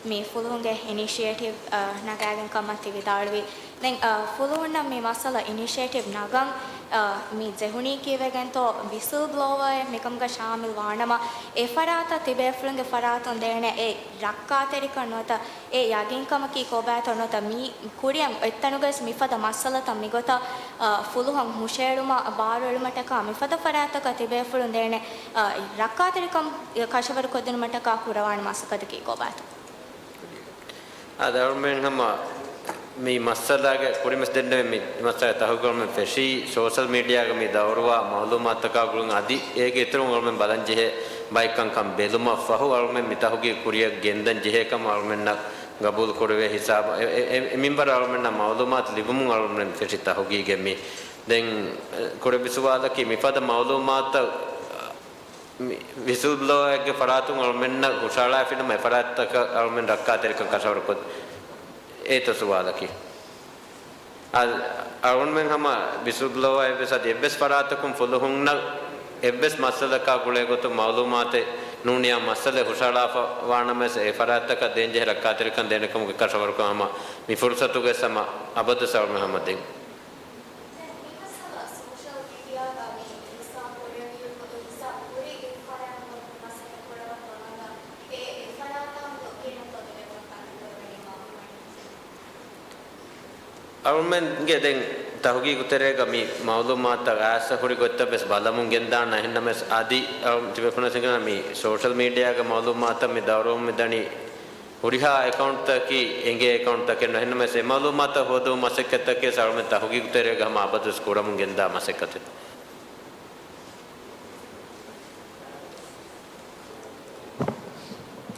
މި ފުލުހުންގެ އިނިޝިއޭޓިވް، އަ، ނަގާގެން ކަމަށް ތި ވިދާޅުވި. ދެން، އަ، ފުލުހުންނަށް މި މައްސަލަ އިނިޝިއޭޓިވް ނަގަން، އަ، މި ޖެހުނީ ކީއްވެގެންތޯ ވިސިލް ބްލޯވަރެއް މިކަމުގަ ޝާމިލް ވާނަމަ، އެ ފަރާތަށް ތިބޭފުޅުންގެ ފަރާތުން ދޭނެ އެ ރައްކާތެރިކަން ނުވަތަ އެ ޔަގީންކަމަކީ ކޮބާތޯ ނުވަތަ މީ ކުރިއަށް އޮތްތަނުގައި މިފަދަ މައްސަލަތައް މިގޮތަށް، އަ، ފުލުހަށް ހުށައެޅުމަށް ބާރުއެޅުމަށްޓަކާ މިފަދަ ފަރާތްތަކަށް ތިބޭފުޅުން ދޭނެ، އަ، ރައްކާތެރިކަން ކަށަވަރުކޮށްދިނުމަށްޓަކާ ކުރަވާނެ މަސައްކަތަކީ ކޮބާތޯ؟ އާދެ، އަޅުމެން ހަމަ މި މައްސަލާގެ ކުރިންވެސް ދެންނެވި މި މައްސަލާ ތަހުގީގު އަޅުމެން ފެށީ ސޯޝަލް މީޑިއާގަ މި ދައުރުވާ މައުލޫމާތުތަކާ ގުޅުން އަދި އޭގެ އިތުރުން އަޅުމެން ބަލަން ޖެހޭ ބައެއް ކަންކަން ބެލުމަށް ފަހު އަޅުމެން މި ތަހުގީގު ކުރިއަށް ގެންދަން ޖެހޭ ކަމަށް އަޅުމެންނަށް ގަބޫލު ކުރެވޭ ހިސާބަށް އެ، އެ، އެ، އެ މިންވަރަށް އަޅުމެންނަށް މައުލޫމާތު ލިބުމުން އަޅުމެން ފެށި ތަހުގީގެއް މި. ދެން، އެ، ކުރެއްވި ސުވާލަކީ މިފަދަ މައުލޫމާތުތައް މި ވިސިލް ބްލޯއަރެއްގެ ފަރާތުން އަޅުމެންނަށް ހުށަހަޅާފިނަމަ އެ ފަރާތްތަކަށް އަޅުމެން ރައްކާތެރިކަން ކަށަވަރުކޮށް އޭތޯ ސުވާލަކީ. އަ، އަޅުމެން ހަމަ ވިސިލް ބްލޯއަރެއްވެސް އަދި އެއްވެސް ފަރާތަކުން ފުލުހުންނަށް އެއްވެސް މައްސަލަކާ ގުޅޭ ގޮތުން މައުލޫމާތެއް ނޫނިޔާ މައްސަލައެއް ހުށަހަޅާފަ ވާނަމަވެސް އެ ފަރާތްތަކަށް ދޭންޖެހޭ ރައްކާތެރިކަން ދޭނެ ކަމުގެ ކަށަވަރުކަން ހަމަ މި ފުރުސަތުގައި ހަމަ އަބަދު ސަޅުމެ ހަމަ ދެން. ދެން މި މައްސަލަ ސޯޝަލް މީޑިއާގަ މި ހިއްސާ ކުރެވި، ހިއްސާ ކުރި އިންފާރާތް މަސައްކަތް ކުރަވަން ވަނަގަ އެ އެފަރާތާ މި ގެނައްތޯ ތިބޭފުޅުން ތަން ދެކޮޅަށް ވެނީ މައުލޫމާތު. އަޅުމެންގެ ދެން ތަހުގީގު ތެރޭގަ މި މައުލޫމާތުތައް އައިސް ހުރި ގޮތްތައް ވެސް ބަލަމުން ގެންދާނަން. އެހެންނަމަވެސް އަދި އަޅު ތިބޭފުޅުން ސިނގަނާ މި ސޯޝަލް މީޑިއާގަ މައުލޫމާތުތައް މި ދައުރުވަމުން މިދަނީ ހުރިހާ އެކައުންޓްތަކަކީ އެނގޭ އެކައުންޓްތަކެއް ނޫން. އެހެންނަމަވެސް އެ މައުލޫމާތުތައް ހޯދުމުގެ މަސައްކަތްތަކެއް ސަޅުމެ ތަހުގީގު ތެރޭގަ ހަމަ އަބަދުވެސް ކުރަމުން ގެންދާ މަސައްކަތެއް.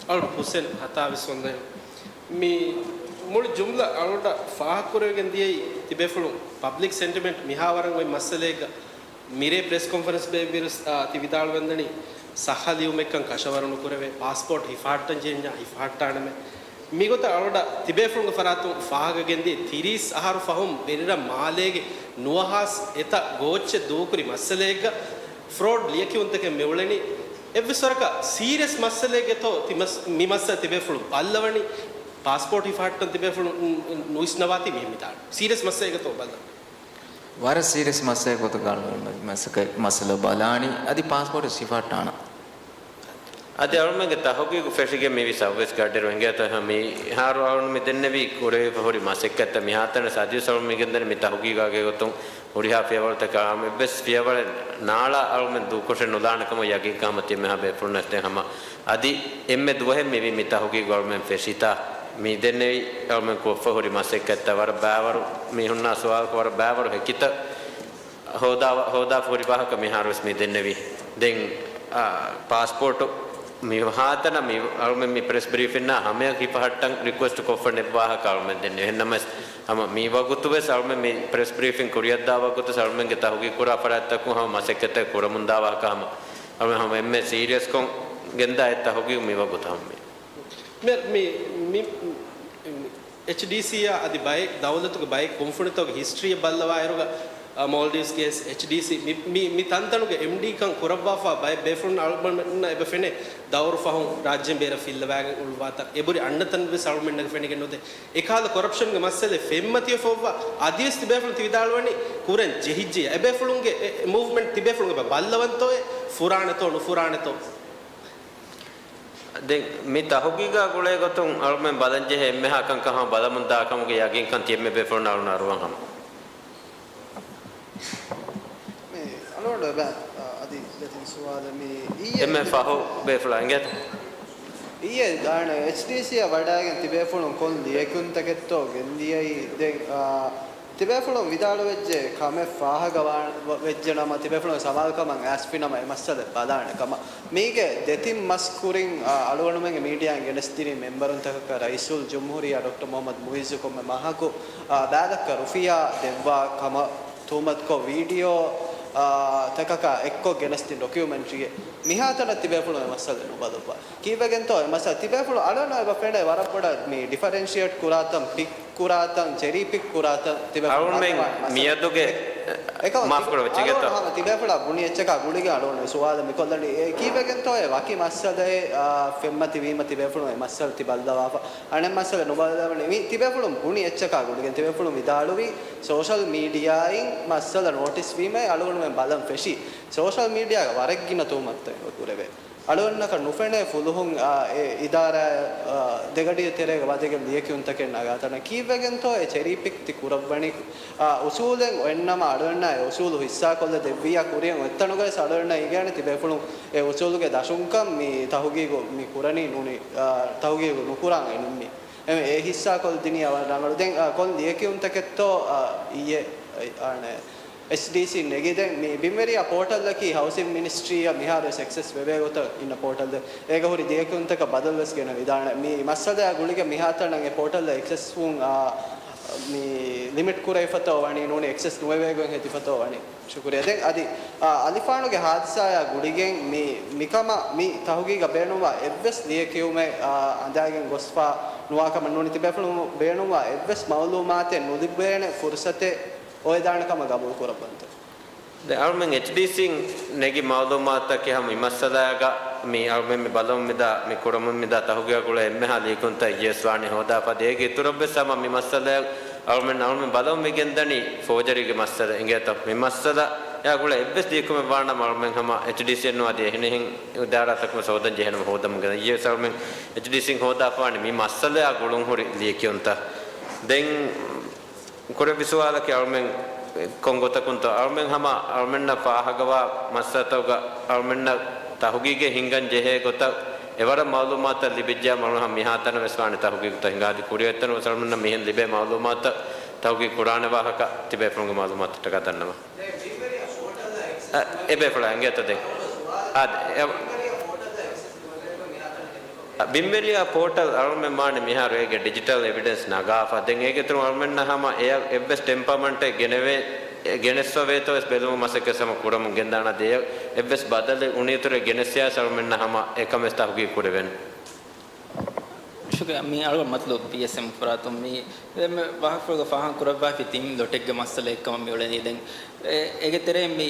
އަޅު ހުސެން ހަތާވީސް ވަންދައިން. މި މުޅި ޖުމްލަ އަޅުގަނޑަށް ފާހަގަކުރެވިގެން ދިޔައީ ތިބޭފުޅުން ޕަބްލިކް ސެންޓިމެންޓް މިހާ ވަރަށް އޮތް މައްސަލައެއްގަ މިރޭ ޕްރެސް ކޮންފަރެންސް ބޭއްވިއިރު، އާ، ތި ވިދާޅުވެންދަނީ ސައްހަ ލިޔުމެއްކަން ކަށަވަރު ނުކުރެވޭ، ޕާސްޕޯޓް ހިފަހައްޓަން ޖެހިންޏާ ހިފަހައްޓާނަމޭ. މިގޮތަށް އަޅުގަނޑަށް ތިބޭފުޅުންގެ ފަރާތުން ފާހަގަގެންދިޔަ ތިރީސް އަހަރު ފަހުން ވެރިރަށް މާލޭގެ ނުވަހާސް އެތައް ގޯއްޗެއް ދޫކުރި މައްސަލައެއްގަ ފްރޯޑް ލިޔެކިޔުންތަކެއް މިއުޅެނީ. އެއްވެސް ވަރަކަށް ސީރިއަސް މައްސަލައެއްގެތޯ ތި މަސް-، މި މައްސަލަ ތިބޭފުޅުން ބައްލަވަނީ؟ ޕާސްޕޯޓް ހިފަހައްޓަން ތިބޭފުޅުން ނު-، ނު-، ނުވިސްނަވާތީ މިހެން މިތާނަ. ސީރިއަސް މައްސަލައެއްގެތޯ ބައްލަވަނީ؟ ވަރަށް ސީރިއަސް މައްސަލައެއް ގޮތުގަ މަ-، މަސަކަ-، މައްސަލަ ބަލާނީ އަދި ޕާސްޕޯޓް ހިފަހައްޓާނަ. އަދި އަޅުމެންގެ ތަހުގީގު ފެށިގެން މިވީ ސައުވީސް ގަޑިއިރު އެނގޭތޯ މިހާރު އަޅުން މި ދެންނެވީ ކުރެވިފަ ހުރި މަސައްކަތްތައް މިހާތަނަށް ސަދިޔު ސަޅުން މިގެންދަނީ މި ތަހުގީގާގެ ގޮތުން ހުރިހާ ފިޔަވަޅުތަކާ އެއްވެސް ފިޔަވަޅެއް ނާޅާ އަޅުމެން ދޫކޮށެއް ނުލާނެ ކަމަށް ޔަގީންކަމަށް ތިޔަ މިހާ ބޭފުޅުންނަށް ދެން ހަމަ އަދި އެންމެ ދުވަހެއް މިވީ މި ތަހުގީގު އަޅުމެން ފެށިތާ މި ދެންނެވި އަޅުމެން ކޮށްފަ ހުރި މަސައްކަތްތައް ވަރަށް ބައިވަރު މީހުންނާ ސުވާލުކޮށް ވަރަށް ބައިވަރު ހެކިތައް ހޯދާ، ހޯދާފަ ހުރި ވާހަކަ މިހާރުވެސް މި ދެންނެވި. ދެން، އާ، ޕާސްޕޯޓު މި ހާތަނަށް މި އަޅުމެން މި ޕްރެސް ބްރީފިންނާ ހަމަޔަށް ހިފަހައްޓަން ރިކުއެސްޓް ކޮށްފަ ނެތް ވާހަކަ އަޅުމެން ދެންނެވި. އެހެންނަމަވެސް ހަމަ މި ވަގުތުވެސް އަޅުމެން މި ޕްރެސް ބްރީފިން ކުރިއަށްދާ ވަގުތު އަޅުމެންގެ ތަހުގީގު ކުރާ ފަރާތްތަކުން ހަމަ މަސައްކަތެއް ކުރަމުންދާ ވާހަކަ ހަމަ އަޅުމެން ހަމަ އެންމެ ސީރިއަސްކޮށް ގެންދާ އެއް ތަހުގީގު މި ވަގުތު ހަމަ މި މި، މި، މި، އެޗްޑީސީއާ އަދި ބައެއް ދައުލަތުގެ ބައެއް ކުންފުނިތަކުގެ ހިސްޓްރީއެއް ބައްލަވާއިރުގަ، އަ، މޯލްޑިވްސްގެ އެޗްޑީސީ މި، މި، މި ތަންތަނުގެ އެމްޑީކަން ކުރައްވާފާ ބައެއް ބޭފުޅުން އަޅުގަނޑުމެންނަށް އެބަ ފެނޭ ދައުރު ފަހުން ރާއްޖޭން ބޭރަށް ފިއްލަވާގެން އުޅުއްވާތާ އެބުރި އަންނަތަން ވެސް އަޅުގަނޑުމެންނަށް ފެނިގެން ނުދޭ. އެކަހަލަ ކޮރަޕްޝަންގެ މައްސަލައެއް ފެންމަތިވެފަ އޮއްވާ އަދިވެސް ތިބޭފުޅުން ތި ވިދާޅުވަނީ ކުރަން ޖެހިއްޖެޔާ. އެބޭފުޅުންގެ އެ، އެ މޫވްމަންޓް ތިބޭފުޅުން އެބަ ބައްލަވަންތޯއޭ ފުރާނެތޯ ނުފުރާނެތޯ؟ ދެން މި ތަހުގީގާ ގުޅޭ ގޮތުން އަޅުމެން ބަލަންޖެހޭ އެންމެހާ ކަންކަން ހަމަ ބަލަމުން ދާ ކަމުގެ ޔަގީންކަން ތިޔަ އެންމެ ބޭފުޅުންނަށް އަޅުން އަރުވަން ހަމަ. މި އަދި ދެތިން ސުވާލެއް މި އިއްޔެ އެންމެ ފަހު ބޭފުޅާ އިނގޭތަ؟ އިއްޔެ އާނ އެޗްޑީސީއަށް ވަޑައިގެން ތިބޭފުޅުން ކޮން ލިޔެކިޔުންތަކެއްތޯ ގެންދިޔައީ؟ ދެން، އާ، ތިބޭފުޅުން ވިދާޅުވެއްޖެ ކަމެއް ފާހަގަވާ-، ވެއްޖެ ނަމަ، ތިބޭފުޅުން ސަމާލުކަމަށް އައިސްފިނަމަ އެ މައްސަލަ ބަލާނެ ކަމަށް. މީގެ ދެތިން މަސް ކުރިން، އާ، އަޅުގަނޑުމެންގެ މީޑިއާއިން ގެނެސްދިނީ މެމްބަރުންތަކަކަށް ރައީސުލް ޖުމްހޫރިއްޔާ ޑޮކްޓަރ މުޙައްމަދު މުޢިއްޒު ކޮންމެ މަހަކު، އާ، ބައިލައްކަ ރުފިޔާ ދެއްވާ ކަމަށް ތުހުމަތުކޮށް ވީޑިއޯ، އާ، ތަކަކާ އެއްކޮށް ގެނެސްދިން ޑޮކިއުމެންޓްރީއެއް. މިހާތަނަށް ތިބޭފުޅުން އެ މައްސަލަ ނުބަލައްވާ. ކީއްވެގެންތޯ އެ މައްސަލަ؟ ތިބޭފުޅުން އަޅުގަނޑަށް އެބަ ފެނޭ ވަރަށް ބޮޑަށް މި ޑިފަރެންޝިއޭޓް ކުރާތަން، ޕިކް ކުރާތަން، ޗެރީ ޕިކް ކުރާތަން ތިބޭފުޅުން މިއަދުގެ ބަލައްވާނެ މައްސަލަ. އެކަމަށް މާފް ތި-، ކުރައްވަ، އަޅުގަނޑު ހަމަ ތިބޭފުޅާ ބުނި އެއްޗަކާ ގުޅިގެން އަޅުގަނޑު ސުވާލެއް މިކޮށްލަނީ. އެ ކީއްވެގެންތޯ އެ ވަކި މައްސަލައެއް، އާ، ފެންމަތިވީމަ ތިބޭފުޅުން އެ މައްސަލަ ތި ބަލައްވާފަ؟ އަނެއް މައްސަލަ ނުބަލައްވަނީ. މި ތިބޭފުޅުން ބުނި އެއްޗަކާ ގުޅިގެން ތިބޭފުޅުން ވިދާޅުވީ ސޯޝަލް މީޑިއާއިން މައްސަލަ ނޯޓިސް ވީމައި އަޅުގަނޑުމެން ބަލަން ފެށީ. ސޯޝަލް މީޑިއާގަ ވަރަށް ގިނަ ތުހުމަތުތައް އެބަ ކުރެވޭ. އަޅުގަނޑަކަށް ނުފެނޭ ފުލުހުން، އާ، އެ އިދާރާ، އާ، ދެގަޑިއެއް ތެރޭގަ ވަދެގެން ލިޔެކިޔުންތަކެއް ނަގާތަނަށް. ކީއްވެގެންތޯ އެ ޗެރީ ޕިކް ތި ކުރައްވަނީ؟ އާ، އުސޫލެއް އޮތްނަމަ އަޅުގަނޑާ އެ އުސޫލު ހިއްސާކޮށްލަ ދެއްވިއްޔާ ކުރިއަށް އޮތްތަނުގައި އަޅުގަނޑަށް އިނގޭނެ ތިބޭފުޅުން އެ އުސޫލުގެ ދަށުންކަން މި ތަހުގީގު މި ކުރަނީ ނޫނީ، އާ، ތަހުގީގު ނުކުރާން އެ ނިންމީ. އެ، އެ ހިއްސާކޮށްދިނީ އަވަ ރަނގަޅު. ދެން، އާ، ކޮން ލިޔެކިޔުންތަކެއްތޯ، އާ، އިއްޔެ، އާނ، އެޗްޑީސީ ނެގި ދެން މި ބިންވެރިޔާ ޕޯޓަލްއަކީ ހައުސިން މިނިސްޓްރީއަށް މިހާރު ވެސް އެކްސެސް ވެވޭ ގޮތަށް އިންނަ ޕޯޓަލް. އޭގަ ހުރި ލިޔެކިޔުންތަކަށް ބަދަލު ވެސް ގެނެވިދާނެ. މި މައްސަލައާ ގުޅިގެން މިހާތަނަށް އެ ޕޯޓަލްއަށް އެކްސެސް ވުން، އާ، މި ލިމިޓް ކުރެވިފަތޯ ވަނީ ނޫނީ އެކްސެސް ނުވެވޭ ގޮތް ހެދިފަތޯ ވަނީ. ޝުކުރިއްޔާ. ދެން އަދި، އާ، އަލިފާނުގެ ހާދިސާއާ ގުޅިގެން މި، މިކަމަށް މި ތަހުގީގަށް ބޭނުންވާ އެއްވެސް ލިޔެކިޔުމެއް، އާ، އަނދާގެން ގޮސްފަ ނުވާ ކަމަށް ނޫނީ ތިބޭފުޅުން ބޭނުންވާ އެއްވެސް މައުލޫމާތެއް ނުލިބޭނެ ފުރުސަތެއް އޮވެދާނެ ކަމަށް ގަބޫލު ކުރައްވަންތަ؟ ދެން އަޅުމެން އެޗްޑީސީން ނެގި މައުލޫމާތުތަކެއް ހަމަ މި މައްސަލާގަ މި އަޅުމެން މި ބަލަމުން މިދާ، މި ކުރަމުން މިދާ ތަހުގީގާ ގުޅޭ އެންމެހާ ލިޔެކިޔުންތައް އިއްޔެވެސް ވާނީ ހޯދާފަ. ދޭގެ އިތުރަށްވެސް ހަމަ މި މައްސަލައަށް އަޅުމެން، އަޅުމެން ބަލަމުން މި ގެންދަނީ ފޯޖަރީގެ މައްސަލަ އިނގޭތަ؟ މި މައްސަލައާ ގުޅޭ އެއްވެސް ލިޔެކިޔުމެއް ވާނަމަ އަޅުމެން ހަމަ އެޗްޑީސީއެއް ނުވަ އަދި އެހެނިހެން އިދާރާތަކުން ހޯދަން ޖެހޭނަމަ ހޯދަމުން ގެންދަނީ. އިއްޔެވެސް އަޅުމެން އެޗްޑީސީން ހޯދާފަވާނީ މި މައްސަލައާ ގުޅުން ހުރި ލިޔެކިޔުންތައް. ދެން ކުރެއްވި ސުވާލަކީ އަޅުމެން ކޮން ގޮތަކުންތޯ؟ އަޅުމެން ހަމަ އަޅުމެންނަށް ފާހަގަވާ މައްސަލަތަކުގަ އަޅުމެންނަށް ތަހުގީގެއް ހިންގަން ޖެހޭ ގޮތަށް އެވަރަށް މައުލޫމާތުތައް ލިބިއްޖެޔާ އަޅުމެން ހަމަ މިހާތަނަށް ވެސް ވާނެ ތަހުގީގުތައް ހިނގާ. އަދި ކުރިއަށް އޮތްތަނުން ވެސް އަޅުމެންނަށް މިހެން ލިބޭ މައުލޫމާތުތައް ތަހުގީގު ކުރާނެ ވާހަކަ ތިބޭފުޅުންގެ މައުލޫމާތުތަކާ ދަންނަވަން. އަ، އެބޭފުޅާ އިނގޭތަ ދެން؟ އާ، އެ، އަ، ބިންވެރިޔާ ޕޯޓަލް އަޅުމެން ވާނެ މިހާރު އޭގެ ޑިޖިޓަލް އެވިޑެންސް ނަގާފަ. ދެން އޭގެ އިތުރުން އަޅުމެންނަށް ހަމަ އެއަށް އެއްވެސް ޓެމްޕަރމަންޓެއް ގެނެވޭ، އެ، ގެނެސްފަ ވޭތޯ ވެސް ބެލުމުގެ މަސައްކަތް ހަމަ ކުރަމުން ގެންދާނަ. އަދި އެއަށް އެއްވެސް ބަދަލެއް އުނިއިތުރެއް ގެނެސްޔާ އަޅުމެންނަށް ހަމަ އެކަމެއް ތަހުގީގު ކުރެވޭނެ. ޝުކުރިއްޔާ. މި އަޅުގަނޑު މަތްލޫބު ޕީއެސްއެމް ފަރާތުން މި ދެން މި ވާހަކަފުޅުގަ ފާހަގަ ކުރައްވާފި ތިން ލޮޓެއްގެ މައްސަލައެއް ކަމަށް މިއުޅެނީ. ދެން އެ، އޭގެ ތެރެއިން މި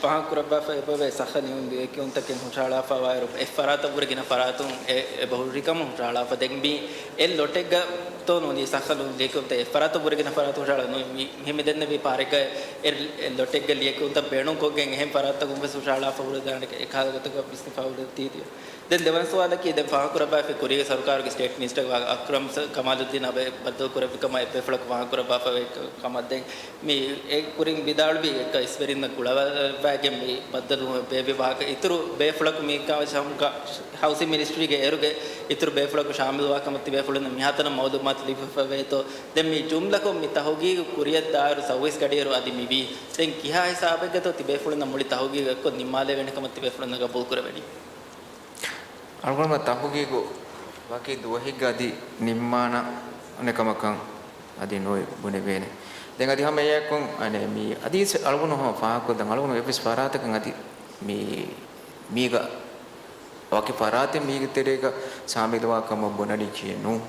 ފާހަގަ ކުރައްވާފަ އެބަވޭ ސައްހަ ލިޔުން ލިޔެކިޔުންތަކެއް ހުށަހަޅާފަވާއިރު، އެއް ފަރާތަށްވުރެ ގިނަ ފަރާތުން އެ، އެބަ ހުރިކަމަށް ހުށަހަޅާފަ. ދެން މި އެއް ލޮޓެއްގަ ތޯ ނޫނީ ސައްހަ ލިޔުން ލިޔެކިޔުންތައް އެއް ފަރާތަށްވުރެ ގިނަ ފަރާތުން ހުށަހަޅާ ނޫނީ. މި، މި ދެންނެވި ޕާރެއްގަ އެއް، އެއް ލޮޓެއްގެ ލިޔެކިޔުންތައް ބޭނުންކޮށްގެން އެހެން ފަރާތަކުން ވެސް ހުށަހަޅާފަ ހުރެދާނެ އެކަހަލަ ގޮތަކަށް ވިސްނިފަ ހުރެ ދީދިޔަ. ދެން ދެވަނަ ސުވާލަކީ، ދެން ފާހަގަކުރައްވާފައި ކުރީގެ ސަރުކާރުގެ ސްޓޭޓް މިނިސްޓަރ އަކްރަމް ސަ-، ކަމާލުއްދީން އަބައި ބައްދަލު ކުރެއްވި ކަމަށް އެއްބޭފުޅަކު ފާހަގަކުރައްވާފައި ކަ-، ކަމަށް ދެން މި އެ ކުރިން ވިދާޅުވި އެކަ އިސްވެރިންނަށް ގުޅަވައިގެން މި ބައްދަލު ބޭއްވި ވާހަކަ އިތުރު ބޭފުޅަކު މި ކަމަށް ހަމަ ހައުސިން މިނިސްޓްރީގެ އޭރުގެ އިތުރު ބޭފުޅަކު ޝާމިލުވާ ކަމަށް ތިބޭފުޅުންނަށް މިހާތަނަށް މައުލޫމާތު ލިބިފަވޭތޯ؟ ދެން މި ޖުމްލަކޮށް މި ތަހުގީގު ކުރިއަށްދާއިރު ސައުވީސް ގަޑިއިރު އަދި މިވީ. ދެން ކިހާ ހިސާބެއްގަތޯ ތިބޭފުޅުންނަށް މުޅި ތަހުގީގު އެއްކޮށް ނިންމާލެވޭނެ ކަމަށް ތިބޭފުޅުންނަށް ގަބޫލު ކުރެވެނީ؟ އަޅުގަނޑުމެން ތަހުގީގު ވަކި ދުވަހެއްގަ އަދި ނިންމާނެ ކަމަކަށް އަދި ނުބުނެވޭނެ. ދެން އަދި ހަމަ އެއާއެކު އަނެއް މި އަދި އަޅުގަނޑު ހަމަ ފާހަގަކޮށް ދަން އަޅުގަނޑު އެއްވެސް ފަރާތަކަށް އަދި މި، މީގަ ވަކި ފަރާތެއް މީގެ ތެރޭގަ ޝާމިލުވާ ކަމަށް ބުނަނީކީއެއް ނޫން.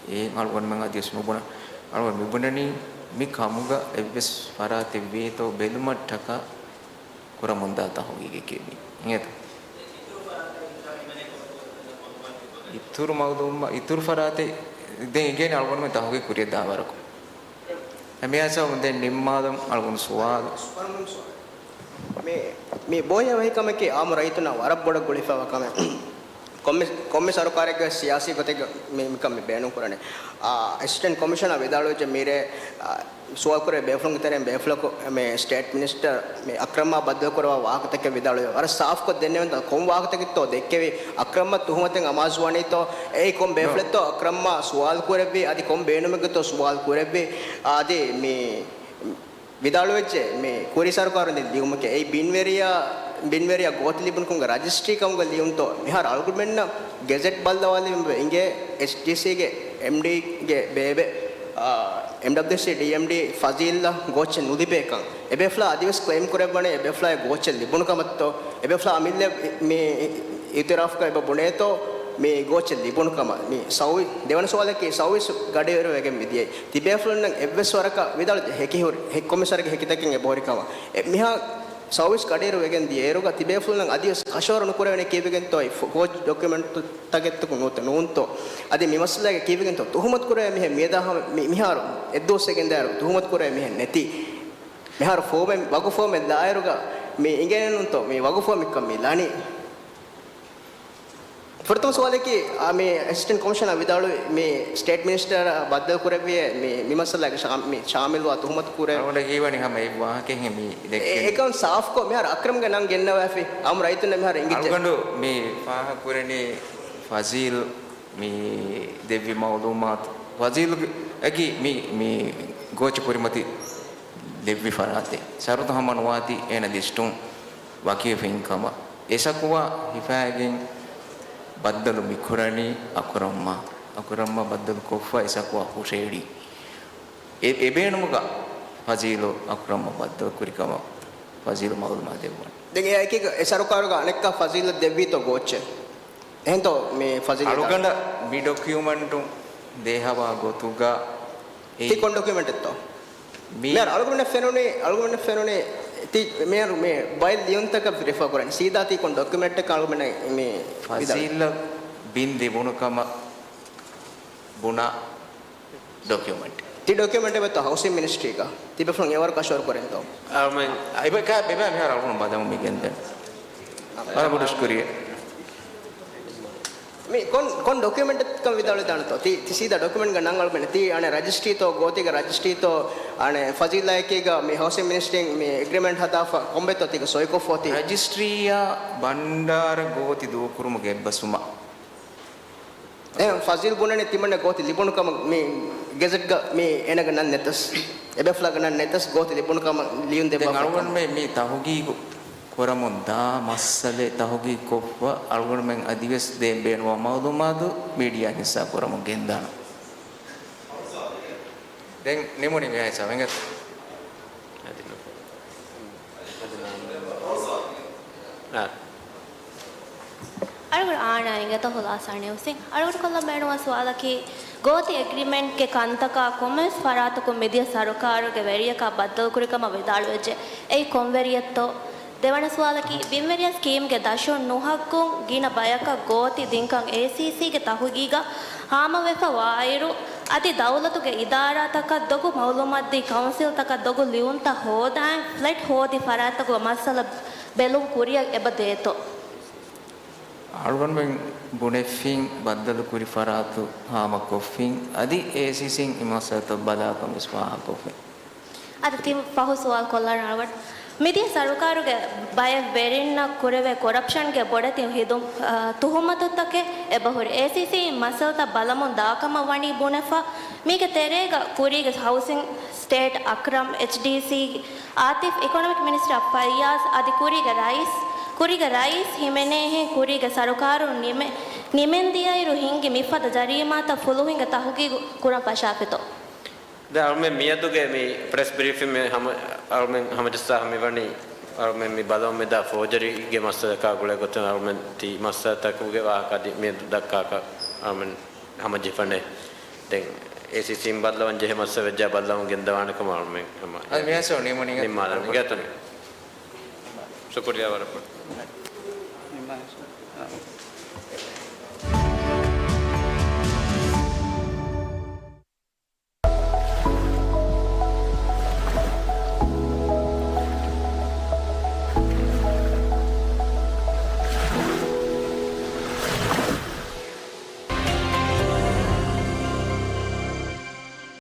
އެ އަޅުގަނޑުމެން އަދިވެސް ނުބުނަން. އަޅުގަނޑު މިބުނަނީ މި ކަމުގަ އެއްވެސް ފަރާތެއް ވޭތޯ ބެލުމަށްޓަކާ ކުރަމުންދާ ތަހުގީގެކޭ މީ. އިނގޭތަ؟ އިތުރު މައުލޫމާ، އިތުރު ފަރާތެއް ދެން އިނގޭނެ އަޅުގަނޑުމެން ތަހުގީގު ކުރިއަށް ދާ ވަރަކު. އެ މިއާސަވަ ދެން ނިންމާލަން އަޅުގަނޑު ސުވާލު. މި، މި ބޯހިޔާވަހިކަމަކީ އާއްމު ރައްޔިތުންނަށް ވަރަށް ބޮޑަށް ގުޅިފައިވާ ކަމެއް. ކޮންމެ، ކޮންމެ ސަރުކާރެއްގެ ސިޔާސީ ގޮތެއްގަ މި، މިކަން މި ބޭނުން ކުރަނީ. އާ، އެސިސްޓެންޓް ކޮމިޝަނަރ ވިދާޅުވެއްޖެ މިރޭ، އާ، ސުވާލު ކުރެ ބޭފުޅުންގެ ތެރެއިން ބޭފުޅަކު މި ސްޓޭޓް މިނިސްޓަރ މި އަކްރަމްއާ ބައްދަލު ކުރައްވާ ވާހަކަތަކެއް ވިދާޅުވި. ވަރަށް ސާފްކޮށް ދެންނެވިންތޯ ކޮން ވާހަކަތަކެއްތޯ ދެއްކެވި؟ އަކްރަމްއަށް ތުހުމަތެއް އަމާޒުވަނީތޯ؟ އެއީ ކޮން ބޭފުޅެއްތޯ އަކްރަމްއާ ސުވާލު ކުރެއްވި؟ އަދި ކޮން ބޭނުމެއްގަތޯ ސުވާލު ކުރެއްވި؟ އަދި މި ވިދާޅުވެއްޖެ މި ކުރީ ސަރުކާރުން ދިން ލިޔުމެކޭ. އެއީ ބިންވެރިޔާ، ބިންވެރިޔާ ގޯތި ލިބުނުކަމުގެ ރަޖިސްޓްރީ ކަމުގެ ލިޔުންތޯ؟ މިހާރު އަޅުގަނޑުމެންނަށް ގެޒެޓް ބައްލަވާލެވުން އިނގޭ އެޗްޑީސީގެ އެމްޑީގެ ބޭބެ، އާ، އެމްޑަބްލިއުސީ ޑީއެމްޑީ ފަޒީލްއަށް ގޯއްޗެއް ނުލިބޭކަން. އެބޭފުޅާ އަދިވެސް ކްލެއިމް ކުރައްވަނީ އެބޭފުޅާއަށް ގޯއްޗެއް ލިބުނު ކަމަށްތޯ؟ އެބޭފުޅާ އަމިއްލަ މި އިއުތިރާފުކޮށް އެބަ ބުނޭތޯ މި ގޯއްޗެއް ލިބުނު ކަމަށް؟ މި ސައުވީސް، ދެވަނަ ސުވާލަކީ ސައުވީސް ގަޑިއިރުވެގެން މިދިޔައީ. ތިބޭފުޅުންނަށް އެއްވެސް ވަރަކަށް ވިދާޅު ހެކި ހުރި، ހެ-، ކޮންމެސް ވަރެއްގެ ހެކިތަކެއް އެބަހުރި ކަމަށް. އެ، މިހާ ސައުވީސް ގަޑިއިރު ވެގެން ދިޔައިރުގަ ތިބޭފުޅުންނަށް އަދިވެސް ކަށަވަރު ނުކުރެވޭނެ ކީއްވެގެންތޯ އެ ފޮ-، ފޯޖް ޑޮކިއުމެންޓްތަކެއްތަކުން ނޫންތޯ، ނޫންތޯ؟ އަދި މި މައްސަލައިގަ ކީއްވެގެންތޯ ތުހުމަތު ކުރެވޭ މިހެން މިއަދާ ހަމަ، މި-، މިހާރު އެއްދުވަސް ވެގެން ދާއިރު ތުހުމަތު ކުރެވޭ މިހެން ނެތީ؟ މިހާރު ފޯމެއް، ވަގު ފޯމެއް ލާއިރުގަ މި އިނގޭނެ ނޫންތޯ މި ވަގު ފޯމެއްކަން މި ލަނީ؟ ފުރަތަމަ ސުވާލަކީ، އާ، މި އެސިސްޓެންޓް ކޮމިޝަނަރ ވިދާޅުވި މި ސްޓޭޓް މިނިސްޓަރ ބައްދަލު ކުރެއްވިއޭ މި، މި މައްސަލައިގަ ޝާ-، މި ޝާމިލްވާ ތުހުމަތު ކުރެ. އަޅުގަނޑަށް ހީވަނީ ހަމަ އެއް ވާހަކައެއްހެން މި ދެއްކެން. އެ-، އެކަން ސާފްކޮށް މިހާރު އަކްރަމްގެ ނަން ގެންނަވާފި. އަމް ރައްޔިތުންނަށް މިހާރު އިނގިއްޖެ. އަޅުގަނޑު މި ފާހަގަ ކުރަނީ ފަޒީލް މި ދެއްވި މައުލޫމާތު. ފަޒީލް އަކީ މި، މި ގޯއްޗެއް ކުރިމަތި ލެއްވި ފަރާތެއް. ޝަރުތު ހަމަ ނުވާތީ އޭނަ ލިސްޓުން ވަކިވެފައިން ކަމަށް. އެ ޝަކުވާ ހިފައިގެން ބައްދަލު މި ކުރަނީ އަކުރަމްއާ. އަކުރަމްއާ ބައްދަލު ކޮށްފަ އެ ޝަކުވާ ހުށައެޅީ. އެ، އެ ބޭނުމުގަ ފަޒީލު އަކުރަމްއާ ބައްދަލު ކުރި ކަމަށް ފަޒީލު މައުލޫމާތު ދެއްވަން. ދެން އެއާއެކީގަ އެ ސަރުކާރުގަ އަނެއްކާ ފަޒީލަށް ދެއްވީތޯ ގޯއްޗެއް؟ އެހެންތޯ މި ފަޒީލް އަޅުގަނޑަށް މި ޑޮކިއުމެންޓު ދޭހަވާ ގޮތުގަ އެއީ ތި ކޮން ޑޮކިއުމެންޓެއްތޯ؟ މި މިހާރު އަޅުގަނޑަށް ފެނުނީ، އަޅުގަނޑަށް ފެނުނީ ތި މިހާރު މި ބައެއް ލިޔުންތަކަށް ރިފާ ކުރަނީ. ސީދާ ތީ ކޮން ޑޮކިއުމެންޓެއް އަޅުގަނޑަށް މި ވިދާޅުވީ؟ ފަޒީލަށް ބިން ލިބުނު ކަމަށް ބުނާ ޑޮކިއުމެންޓް. ތި ޑޮކިއުމެންޓް އެބަތޯ ހައުސިން މިނިސްޓްރީގަ؟ ތިބޭފުޅުން އެވަރު ކަށަވަރު ކުރެންތޯ؟ އަޅުމެން އެބަ-، ކާ-، އެބަ މިހާރު އަޅުގަނޑު ބަލަމުން މި ގެންދެން. ވަރަށް ބޮޑު ޝުކުރިއްޔާ. މި ކޮން، ކޮން ޑޮކިއުމެންޓްތައް ވިދާޅުވެދާނެތޯ؟ ތި، ތި ސީދާ ޑޮކިއުމެންޓްގަ ނަން އަޅުމެން ތި އަނެއް ރަޖިސްޓްރީތޯ، ގޯތީގެ ރަޖިސްޓްރީތޯ، އަނެއް ފަޒީލާއެކީގަ މި ހައުސިން މިނިސްޓްރީން މި އެގްރިމެންޓް ހަދާފަ ކޮންބެތޯ ތީގަ ސޮއިކޮށްފޯތީ؟ ރަޖިސްޓްރީއާ ބަންޑާރަ ގޯތި ދޫކުރުމުގެ އެއްބަސްވުމަށް. އެހެން ފަޒީލް ބުނަނީ ތިމަންނަ ގޯތި ލިބުނު ކަމަށް މި ގެޒެޓްގަ މި އޭނަގެ ނަން ނެތަސް، އެބޭފުޅާގެ ނަން ނެތަސް ގޯތި ލިބުނު ކަމަށް ލިޔުން ދެއްވާފަ. ދެން އަޅުގަނޑުމެން މި ތަހުގީގު ކުރަމުން ދާ މައްސަލަ ތަހުގީގު ކޮށްފަ އަޅުގަނޑުމެން އަދިވެސް ދޭން ބޭނުންވާ މައުލޫމާތު މީޑިއާ ހިއްސާ ކުރަމުން ގެންދާނަން. ދެން ނިމުނީ މިހާ ހިސާބު އެނގޭތަ؟ އަޅުގަނޑު އާނާ އިނގޭތޯ ހުލާސާ ނިއުސް. އަޅުގަނޑު ކޮށްލަން ބޭނުންވާ ސުވާލަކީ، ގޯތި އެގްރިމެންޓްގެ ކަންތަކާ ކޮންމެވެސް ފަރާތަކުން މިދިޔަ ސަރުކާރުގެ ވެރިޔަކާ ބައްދަލުކުރި ކަމަށް ވިދާޅުވެއްޖެ. އެއީ ކޮން ވެރިއެއްތޯ؟ ދެވަނަ ސުވާލަކީ، ބިންވެރިޔާ ސްކީމްގެ ދަށުން ނުހައްގުން ގިނަ ބަޔަކަށް ގޯތި ދިންކަން އޭސީސީގެ ތަހުގީގަށް ހާމަވެފަ ވާއިރު، އަދި ދައުލަތުގެ އިދާރާތަކަށް ދޮގު މައުލޫމާތުދީ ކައުންސިލްތަކަށް ދޮގު ލިޔުންތައް ހޯދާން ފްލެޓް ހޯދި ފަރާތްތަކުގެ މައްސަލަ ބެލުން ކުރިއަށް އެބަ ދޭތޯ؟ އަޅުގަނޑުމެން ބުނެފިން، ބައްދަލުކުރި ފަރާތު ހާމަކޮށްފިން، އަދި އޭސީސީން އެ މައްސަލަތައް ބަލާކަން ވެސް ފާހަގަކޮށްފިން. އަދި ތިން ފަހު ސުވާލު ކޮށްލާނަން އަޅުގަނޑު. މިދިޔަ ސަރުކާރުގެ ބައެއް ވެރިންނަށް ކުރެވޭ ކޮރަޕްޝަންގެ ބޮޑެތި ހިދު-، އަ، ތުހުމަތުތަކެއް އެބަހުރި. އޭސީސީ މައްސަލަތައް ބަލަމުން ދާކަމަށް ވަނީ ބުނެފަ، މީގެ ތެރޭގަ ކުރީގެ ހައުސިން ސްޓޭޓް އަކްރަމް، އެޗްޑީސީ އާތިފް، އިކޮނޮމިކް މިނިސްޓަރ ފައްޔާޒް އަދި ކުރީގެ ރައީސް، ކުރީގެ ރައީސް ހިމެނޭހެން ކުރީގެ ސަރުކާރުން ނިމެ-، ނިމެންދިޔައިރު ހިންގި މިފަދަ ޖަރީމާތައް ފުލުހުންގެ ތަހުގީގު ކުރަން ފަށާފިތޯ؟ ދެން އަޅުމެން މިއަދުގެ މި ޕްރެސް ބްރީފިން މި ހަމަ، އަޅުމެން ހަމަޖައްސާ މިވަނީ، އަޅުމެން މި ބަލަމުން މިދާ ފޯޖަރީގެ މައްސަލަކާ ގުޅޭ ގޮތުން އަޅުމެން ތި މައްސަލަތަކުގެ ވާހަކަ އަދި މިއަދު ދައްކާކަށް އަޅުމެން ހަމަޖެހިފަނޭ. ދެން އޭސީސީން ބައްލަވަން ޖެހޭ މައްސަލަ ވެއްޖާ ބައްލަވަން ގެންދަވާނެ ކަމަށް އަޅުމެން ހަމަ އަދި މިހާރު ނިމުނީ ނިންމާލަން. އިނގޭތޯ ނި. ޝުކުރިއްޔާ ވަރަށް ބޮޑަށް.